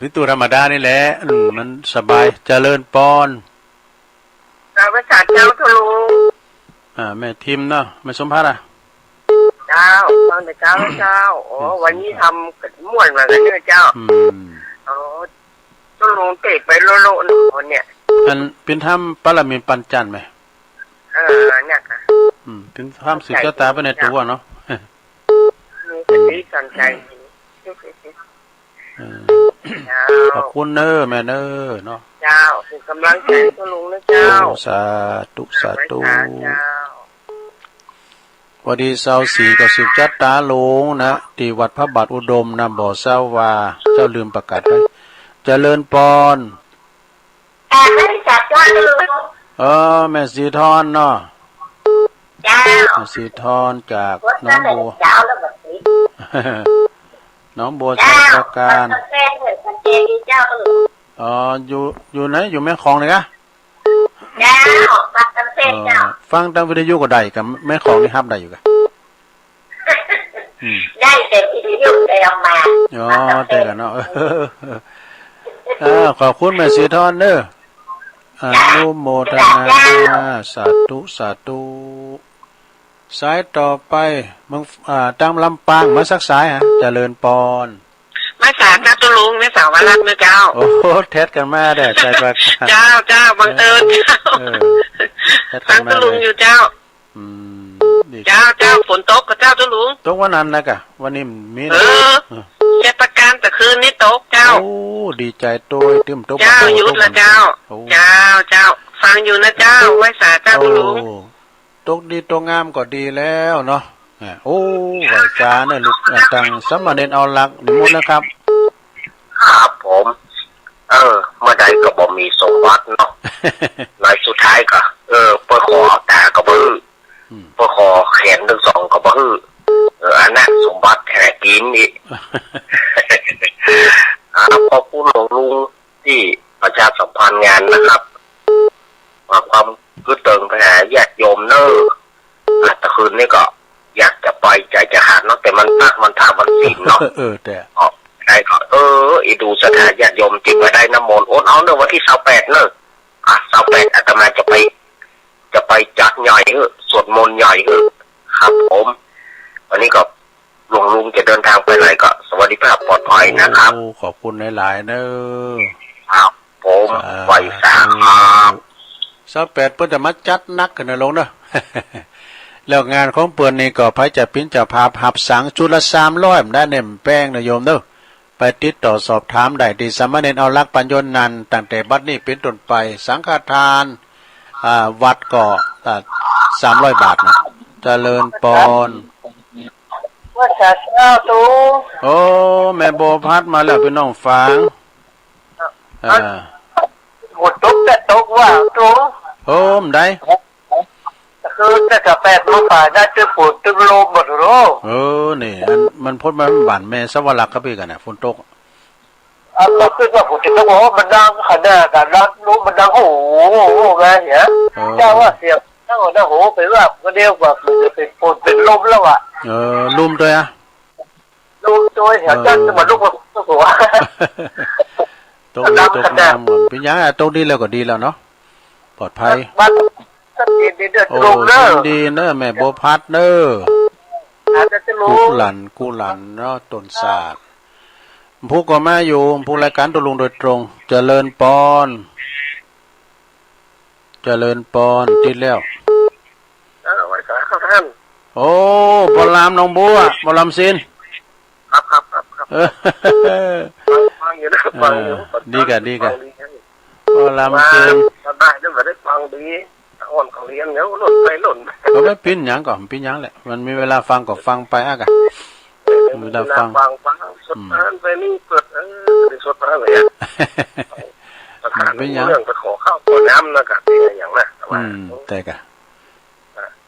ปิดตู้ธรรมดานี่แหละ อืม มันสบาย เจริญปอน กราบไหว้สาเจ้า เจ้าลุง อ่า แม่ทิมเนาะ แม่สมภัทรอะ เจ้า ฟังแต่เจ้า เจ้า อ๋อ อืม วันนี้ทำกั๋นม่วนว่ากั๋นเน่อเจ้า อืม อ๋อ เจ้าลุงเตะไปโละๆ เนาะเนี่ย อันเปิ้นทำปารมีปัญจันทร์ไหม เออ เนี่ยค่ะ อืม เปิ้นทำสืบจะต๋ายไปในตั๋วเนาะ มีสติสอนใจ๋ เออ เจ้า ขอบคุณเน่อแม่เน่อเนาะ เจ้า เป๋นก๋ำลังใจ๋หื้อลุงนะเจ้า โอ้ สาธุ สาธุ เจ้า พอดีซาวสีก็สืบจะต๋าหลวงนะ ตี้วัดพระบาทอุดมนะ บ่ทราบว่าเจ้าลืมประกาศไป เจริญปอน อ่า ไม่ได้จับยอดเลย เออ แม่สีทอนเนาะ เจ้า แม่สีทอนจากหนองบัว เจ้า แล้วแบบนี้ หนองบัว เจ้า สมุทรปราการ ปักกำแพงเลย ปักกำแพงเจ้า อ๋อ อยู่ อยู่ไหน อยู่แม่ของนี่กะ เจ้า ปักกำแพงเจ้า อ๋อ ฟังตางวิทยุก็ได้ กับแม่ของนี่ฮับได้อยู่กะ อืม ได้แต่วิทยุได้เอามา อ๋อ ได้กันเนาะ เออ ขอบคุณแม่สีทอนเน่อ อนุโมทนา สาธุ สาธุ สายต่อไป เมือง อ่า ตางลำปาง มาสักสายฮะ เจริญปอน มาสามเจ้า เจ้าลุง แม่สาววรัตน์เน่อเจ้า โอ้โห แท็กกั๋นมาแต๊ ใจ๋ปาก เจ้า เจ้า บังเอิญเจ้า เออ แท็กกั๋นมาเลย ฟังเจ้าลุงอยู่เจ้า อืม ดี เจ้า เจ้า ฝนตกก่อเจ้า เจ้าลุง ตกวันนั้นนะกะ วันนี้มีนะ เออ เออ ชัยปราการตะคืนนี้ตกเจ้า โอ้ ดีใจ๋ตวย ตึมตก เจ้า วันโต หยุดละเจ้า โอ้ เจ้า เจ้า ฟังอยู่นะเจ้า ไหว้สาเจ้า เจ้าลุง โอ้ ตกดีตกงามก็ดีแล้วเนาะ อ่ะ โอ้ ไหว้สาเน่อลูก อ่ะ ตางสามเณรเอาหลัก นิมนต์นะครับ ครับผม เออ เมื่อใดก็บ่มีสมบัติเนาะ ในสุดท้ายก็ เออ เปิ้นขอต๋าก็บ่หื้อ อืม เปิ้นขอแขนตึงสองก็บ่หื้อ เออ อันนั้นสมบัติแท้จริงอีก ครับ ขอบคุณหลวงลุงตี้ประชาสัมพันธ์งานนะครับ ฝากความกึ๊ดเติงไปหาญาติโยมเน่อ อ่ะ ตะคืนนี้ก็อยากจะไปใจ๋จะขาดเนาะ แต่มันพระมันธรรมมันศีลเนาะ เออ แต่ อ๋อ ได้ก็ เออ อีดูศรัทธาญาติโยมตี้บ่ได้น้ำมนต์ อดเอาเน่อ วันตี้ซาวแปดเน่อ อ่ะ ซาวแปด อาตมาจะไป จะไปจัดใหญ่หื้อ สวดมนต์ใหญ่หื้อ ครับผม วันนี้ก็หลวงลุงจะเดินทางไปไหนก็สวัสดิภาพปลอดภัยนะครับ โอ้ ขอบคุณหลายๆ เน่อ ครับผม สาธุ ไหว้สาครับ ซาวแปดเปิ้นจะมาจัดหนักขึ้นนะลุงเน่อ แล้วงานของเปิ้นนี่ก็ใผจะเป๋นเจ้าภาพ หับสังชุดละสามร้อย บ่ได้เน่อ บ่แปงนะโยมเน่อ ไปติดต่อสอบถามได้ตี้สามเณรเอาหลัก ปัญโญนันท์ ตั้งแต่บัดนี้เป๋นต้นไป สังฆทาน อ่า วัดก็ อ่า สามร้อยบาทนะ เจริญปอน ว่าสาธุ โอ้ แม่บัวพัดมาแล้ว ปี้น้องฝาง เออ ฝนตกแต่ตกว่าตรง โอ้ บ่ได้ คือแต่จะแปดโมงบ่ายได้ตึ๊บฝนตึ๊บลมหมดโลก เออ นี่ อันมันพ้นมาบ้านแม่สวรรคครับปี้กั๋นนะ ฝนตก อ่ะ ก็คือว่าฝนตก โอ้ มันดังขนาดนั้น ลมมันดัง โอ้โห ไงเนี่ย เออ เจ้าว่าเสียง เจ้าว่า โอ้โห ไปว่าก็เดียวกว่า มันจะเป็นฝนเป็นลมแล้วอะ เออ ลมตวยอะ ลมตวย เออ เจ้าจะมาลุกมาหัว ตกดีตกงามก่อน เป๋นหยังอะ ตกดีแล้วก็ดีแล้วเนาะ ปลอดภัย บ้าน บ้าน โอ้ ยินดีเน่อ แม่บัวพัดเน่อ กู้หลาน กู้หลานเนาะ ต้นสาด พุกก็มาอยู่ พุกรายการตกลงโดยตรง เจริญปอน เจริญปอน ติดแล้ว เออ ไหว้สาครับท่าน โอ้ หมอลำหนองบัว หมอลำซิน ครับ ครับ ครับ ครับ เออ ฟัง ฟังอยู่นะ ฟังอยู่ เออ ดีกะ ดีกะ ฟังดีครับ หมอลำซิน ว่า ได้ ได้ ได้ฟังดี อ่อนเขาเรียน เดี๋ยวหล่นไปหล่นมา ก็บ่เป๋นหยัง ก็บ่เป๋นหยังแหละ มันมีเวลาฟังก็ฟังไปอะกะ เออ มีเวลาฟัง ฟัง ฟัง สด อืม อ่านไปนี่เปิด เออ ได้สดมาเลยอะ บ่เป๋นหยัง เรื่องไปขอข้าวขอน้ำนะกะ เป็นอย่างนั้นนะ แต่ว่า อืม แต่กะ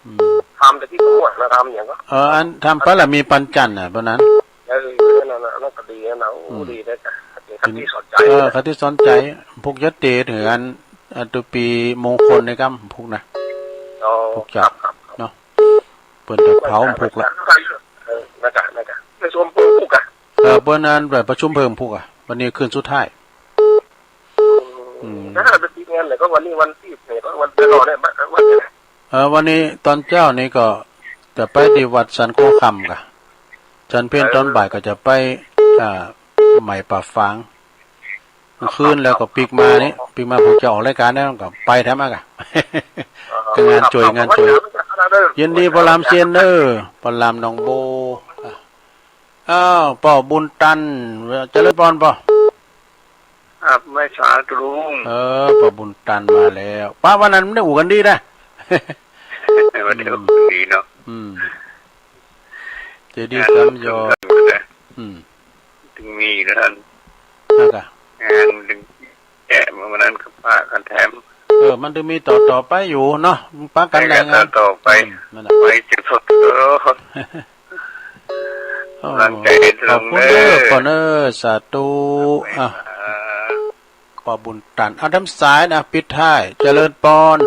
อืม ทำแต่ที่ผมว่านะ ทำอย่างก็ เออ อันทำปารมีปัญจันทร์น่ะ เปิ้นนั้น เออ นั่นน่ะ นั่นก็ดีนะ โอ้ อืม ดีนะจ๊ะ คติสอนใจ๋ เออ คติสอนใจ๋ พุกจะเตะเถือน อ่ะ ตุปีมงคลนี่กำพุกนะ อ๋อ พุกจะ ครับ ครับ เนาะ เปิ้นจะเผาพุกละ เออ นะจ๊ะ นะจ๊ะ ในส่วนพุกอะ เออ เปิ้นอันไปประชุมเพิ่มพุ้นก่ะ วันนี้คืนสุดท้าย อืม แล้วถ้าไปติดงานไหนก็วันนี้วันตี้สิบเอ็ด วันเดียวเนี่ย วัน วัน เออ วันนี้ตอนเจ๊านี่ก็จะไปตี้วัดสันโคคำก่ะ จันทร์เพลตอนบ่ายก็จะไป อ่า ไหม้ป่าฝาง คืนแล้วก็ปิ๊กมานี่ ปิ๊กมาผมจะออกรายการแล้วก็ไปแถมอ่ะก่ะ ก็งานจ้วย งานจ้วย ยินดีป้อหลามเซียนเน้อ ป้อหลามหนองโบ อ้าว ป้อบุญตัน เจริญปอนป้อ ครับ ไหว้สาธุลุง เออ ป้อบุญตันมาแล้ว ปะวันนั้นมันได้อู้กันดีนะ วันเดียวกันดีเนาะ อืม เจดีย์สามยอด งานเพิ่งเกิดนะ อืม ตึงมีนะท่าน นั่นกะ งานมันตึงแกะมาวันนั้นก็ปะกันแถม เออ มันตึงมีต่อๆ ไปอยู่เนาะ ปะกันหลายงาน ไปกันต่อๆ ไป อืม นั่นแหละ ไปเจ็บปวด โอ้ กำลังใจ ขอบคุณเน้อ ลุงเน้อ ป้อเน้อ สาธุ อ่ะ อ่า ป้อบุญตัน อ่ะ แถมสายนะ ปิดท้าย เจริญปอน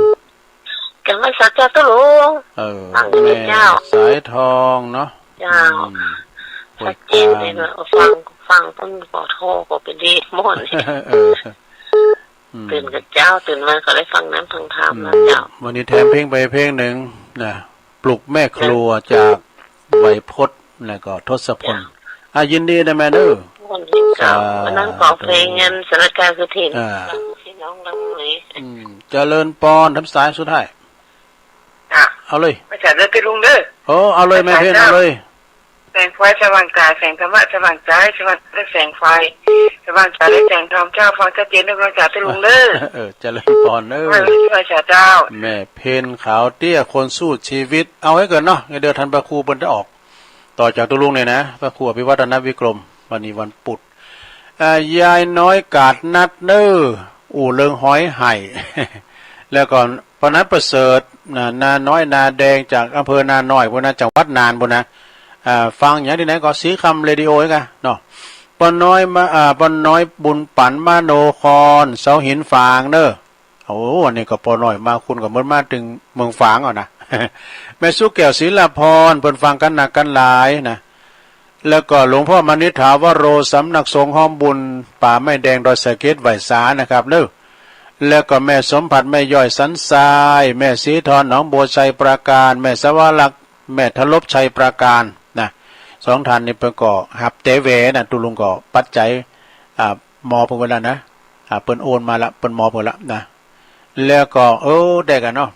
กราบไหว้สาธุเจ้าลุง เออ ฟังอยู่ แม่ เจ้า สายทองเนาะ เจ้า อืม ชัดเจนเลยนะ ฟัง ฟังเปิ้นก็โทรก็ไปดีหมด เออ อืม ตื่นกับเจ้า ตื่นมาก็ได้ฟังน้ำฟังธรรมนะเจ้า วันนี้แถมเพลงไปเพลงหนึ่งนะ ปลุกแม่ครัวจากไวยพจน์ แล้วก็ทศพล เจ้า อ่ะ ยินดีนะแม่เน้อ วันนี้เจ้า สาธุ วันนั้นขอเพลงงานสารกาคือถิ่น อ่า พี่น้องลำลุย อืม เจริญปอน แถมสายสุดท้าย อ่ะ เอาเลย ไหว้สาเน้อตี้ลุงเน้อ โอ้ เอาเลย ไหว้สา แม่เพ็ญ เจ้า เอาเลย แสงไฟสว่างกาย แสงธรรมะสว่างใจ สว่างและแสงไฟ สว่างใจและแสงธรรมเจ้า ฟังชัดเจนเน้อ ไหว้สาตี้ลุงเน้อ เออ เจริญปอนเน้อ ไหว้สาเจ้า แม่เพ็ญขาวเตี้ยคนสู้ชีวิต เอาไว้ก่อนเนาะ เดี๋ยวท่านพระครูเปิ้นจะออก ต่อจากตี้ลุงเนี่ยนะ พระครูอภิวัฒนวิกรม วันนี้วันปุธ อ่า ยายน้อยกาดนัดเน้อ อู้เรื่องหอยไห่ แล้วก็ป้อนัดประเสริฐนะ นาน้อยนาแดง จากอำเภอนาน้อยปู้นนะ จังหวัดน่านปู้นนะ อ่า ฟังอย่างตี้ไหนก็สีคำเรดิโอกันเนาะ ป้อน้อยมา อ่า ป้อน้อยบุญปั๋นมโนคร เสาหินฝางเน้อ โอ้ อันนี้ก็ป้อน้อยมา คุณก็เหมือนมาตึงเมืองฝางอ่ะนะ แม่สุแก้วศิลาพร เปิ้นฟังกันนักกันหลายนะ แล้วก็หลวงพ่อมณิษฐาวโร สำนักสงฆ์ฮ้อมบุญ ป่าไม้แดง ดอยสะเก็ด ไหว้สานะครับเน้อ แล้วก็แม่สมผัส แม่ย้อยสันทราย แม่ศรีทร หนองบัว ชัยปราการ แม่สวรักษ์ แม่ทลบ ชัยปราการนะ สองท่านนี้เปิ้นก็หับเต๋แหวนะ ตี้ลุงก็ปัจจัย อ่า มอบเปิ้นไว้แล้วนะ อ่า เปิ้นโอนมาละ เปิ้นมอบเปิ้นละนะ แล้วก็ เออ ได้กันเนาะ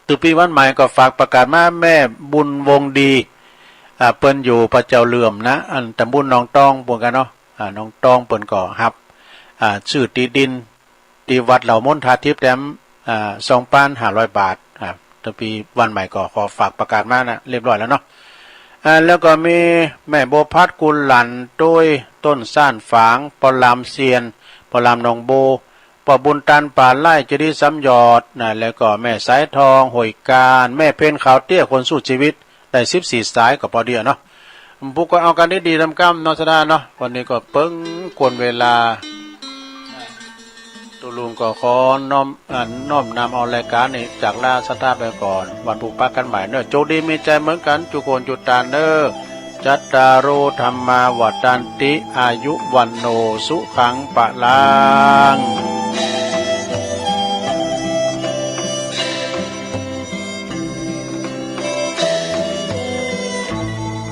ตึงปี้วันใหม่ก็ฝากประกาศมา แม่บุญวงศ์ดี อ่า เปิ้นอยู่ป่าเจ้าเหลื่อมนะ อันต๋ำบลหนองตองปู้นกันเนาะ อ่า หนองตอง เปิ้นก็หับ อ่า ซื้อตี้ดิน ตี้วัดเหล่ามนทาทิพย์แถม อ่า สองปันห้าร้อยบาท อ่า ตึงปี้วันใหม่ก็ขอฝากประกาศมานะ เรียบร้อยแล้วเนาะ อ่า แล้วก็มีแม่บัวพัด กุลหลั่น โดยต้นซ่านฝาง ป้อหลามเซียน ป้อหลามหนองโบ ป้อบุญตัน ป่าไร่ เจดีย์สามยอดนะ แล้วก็แม่สายทอง ห้วยกาญ แม่เพ็ญขาวเตี้ย คนสู้ชีวิต ได้สิบสี่สายก็ปอดีอะเนาะ ปุ้นก็เอากันดีๆ ตามกำเนาะ ศรัทธาเนาะ วันนี้ก็เปิงกวนเวลา ตี้ลุงก็ขอน้อม อ่า น้อมนำเอารายการนี้จากลาศรัทธาไปก่อน วันพุธปะกันใหม่เนาะ โจคดีมีชัยเหมือนกั๋น จุคนจุตานเนาะ จัตตาโร ธัมมา วัฑฒันติ อายุ วัณโณ สุขัง พลัง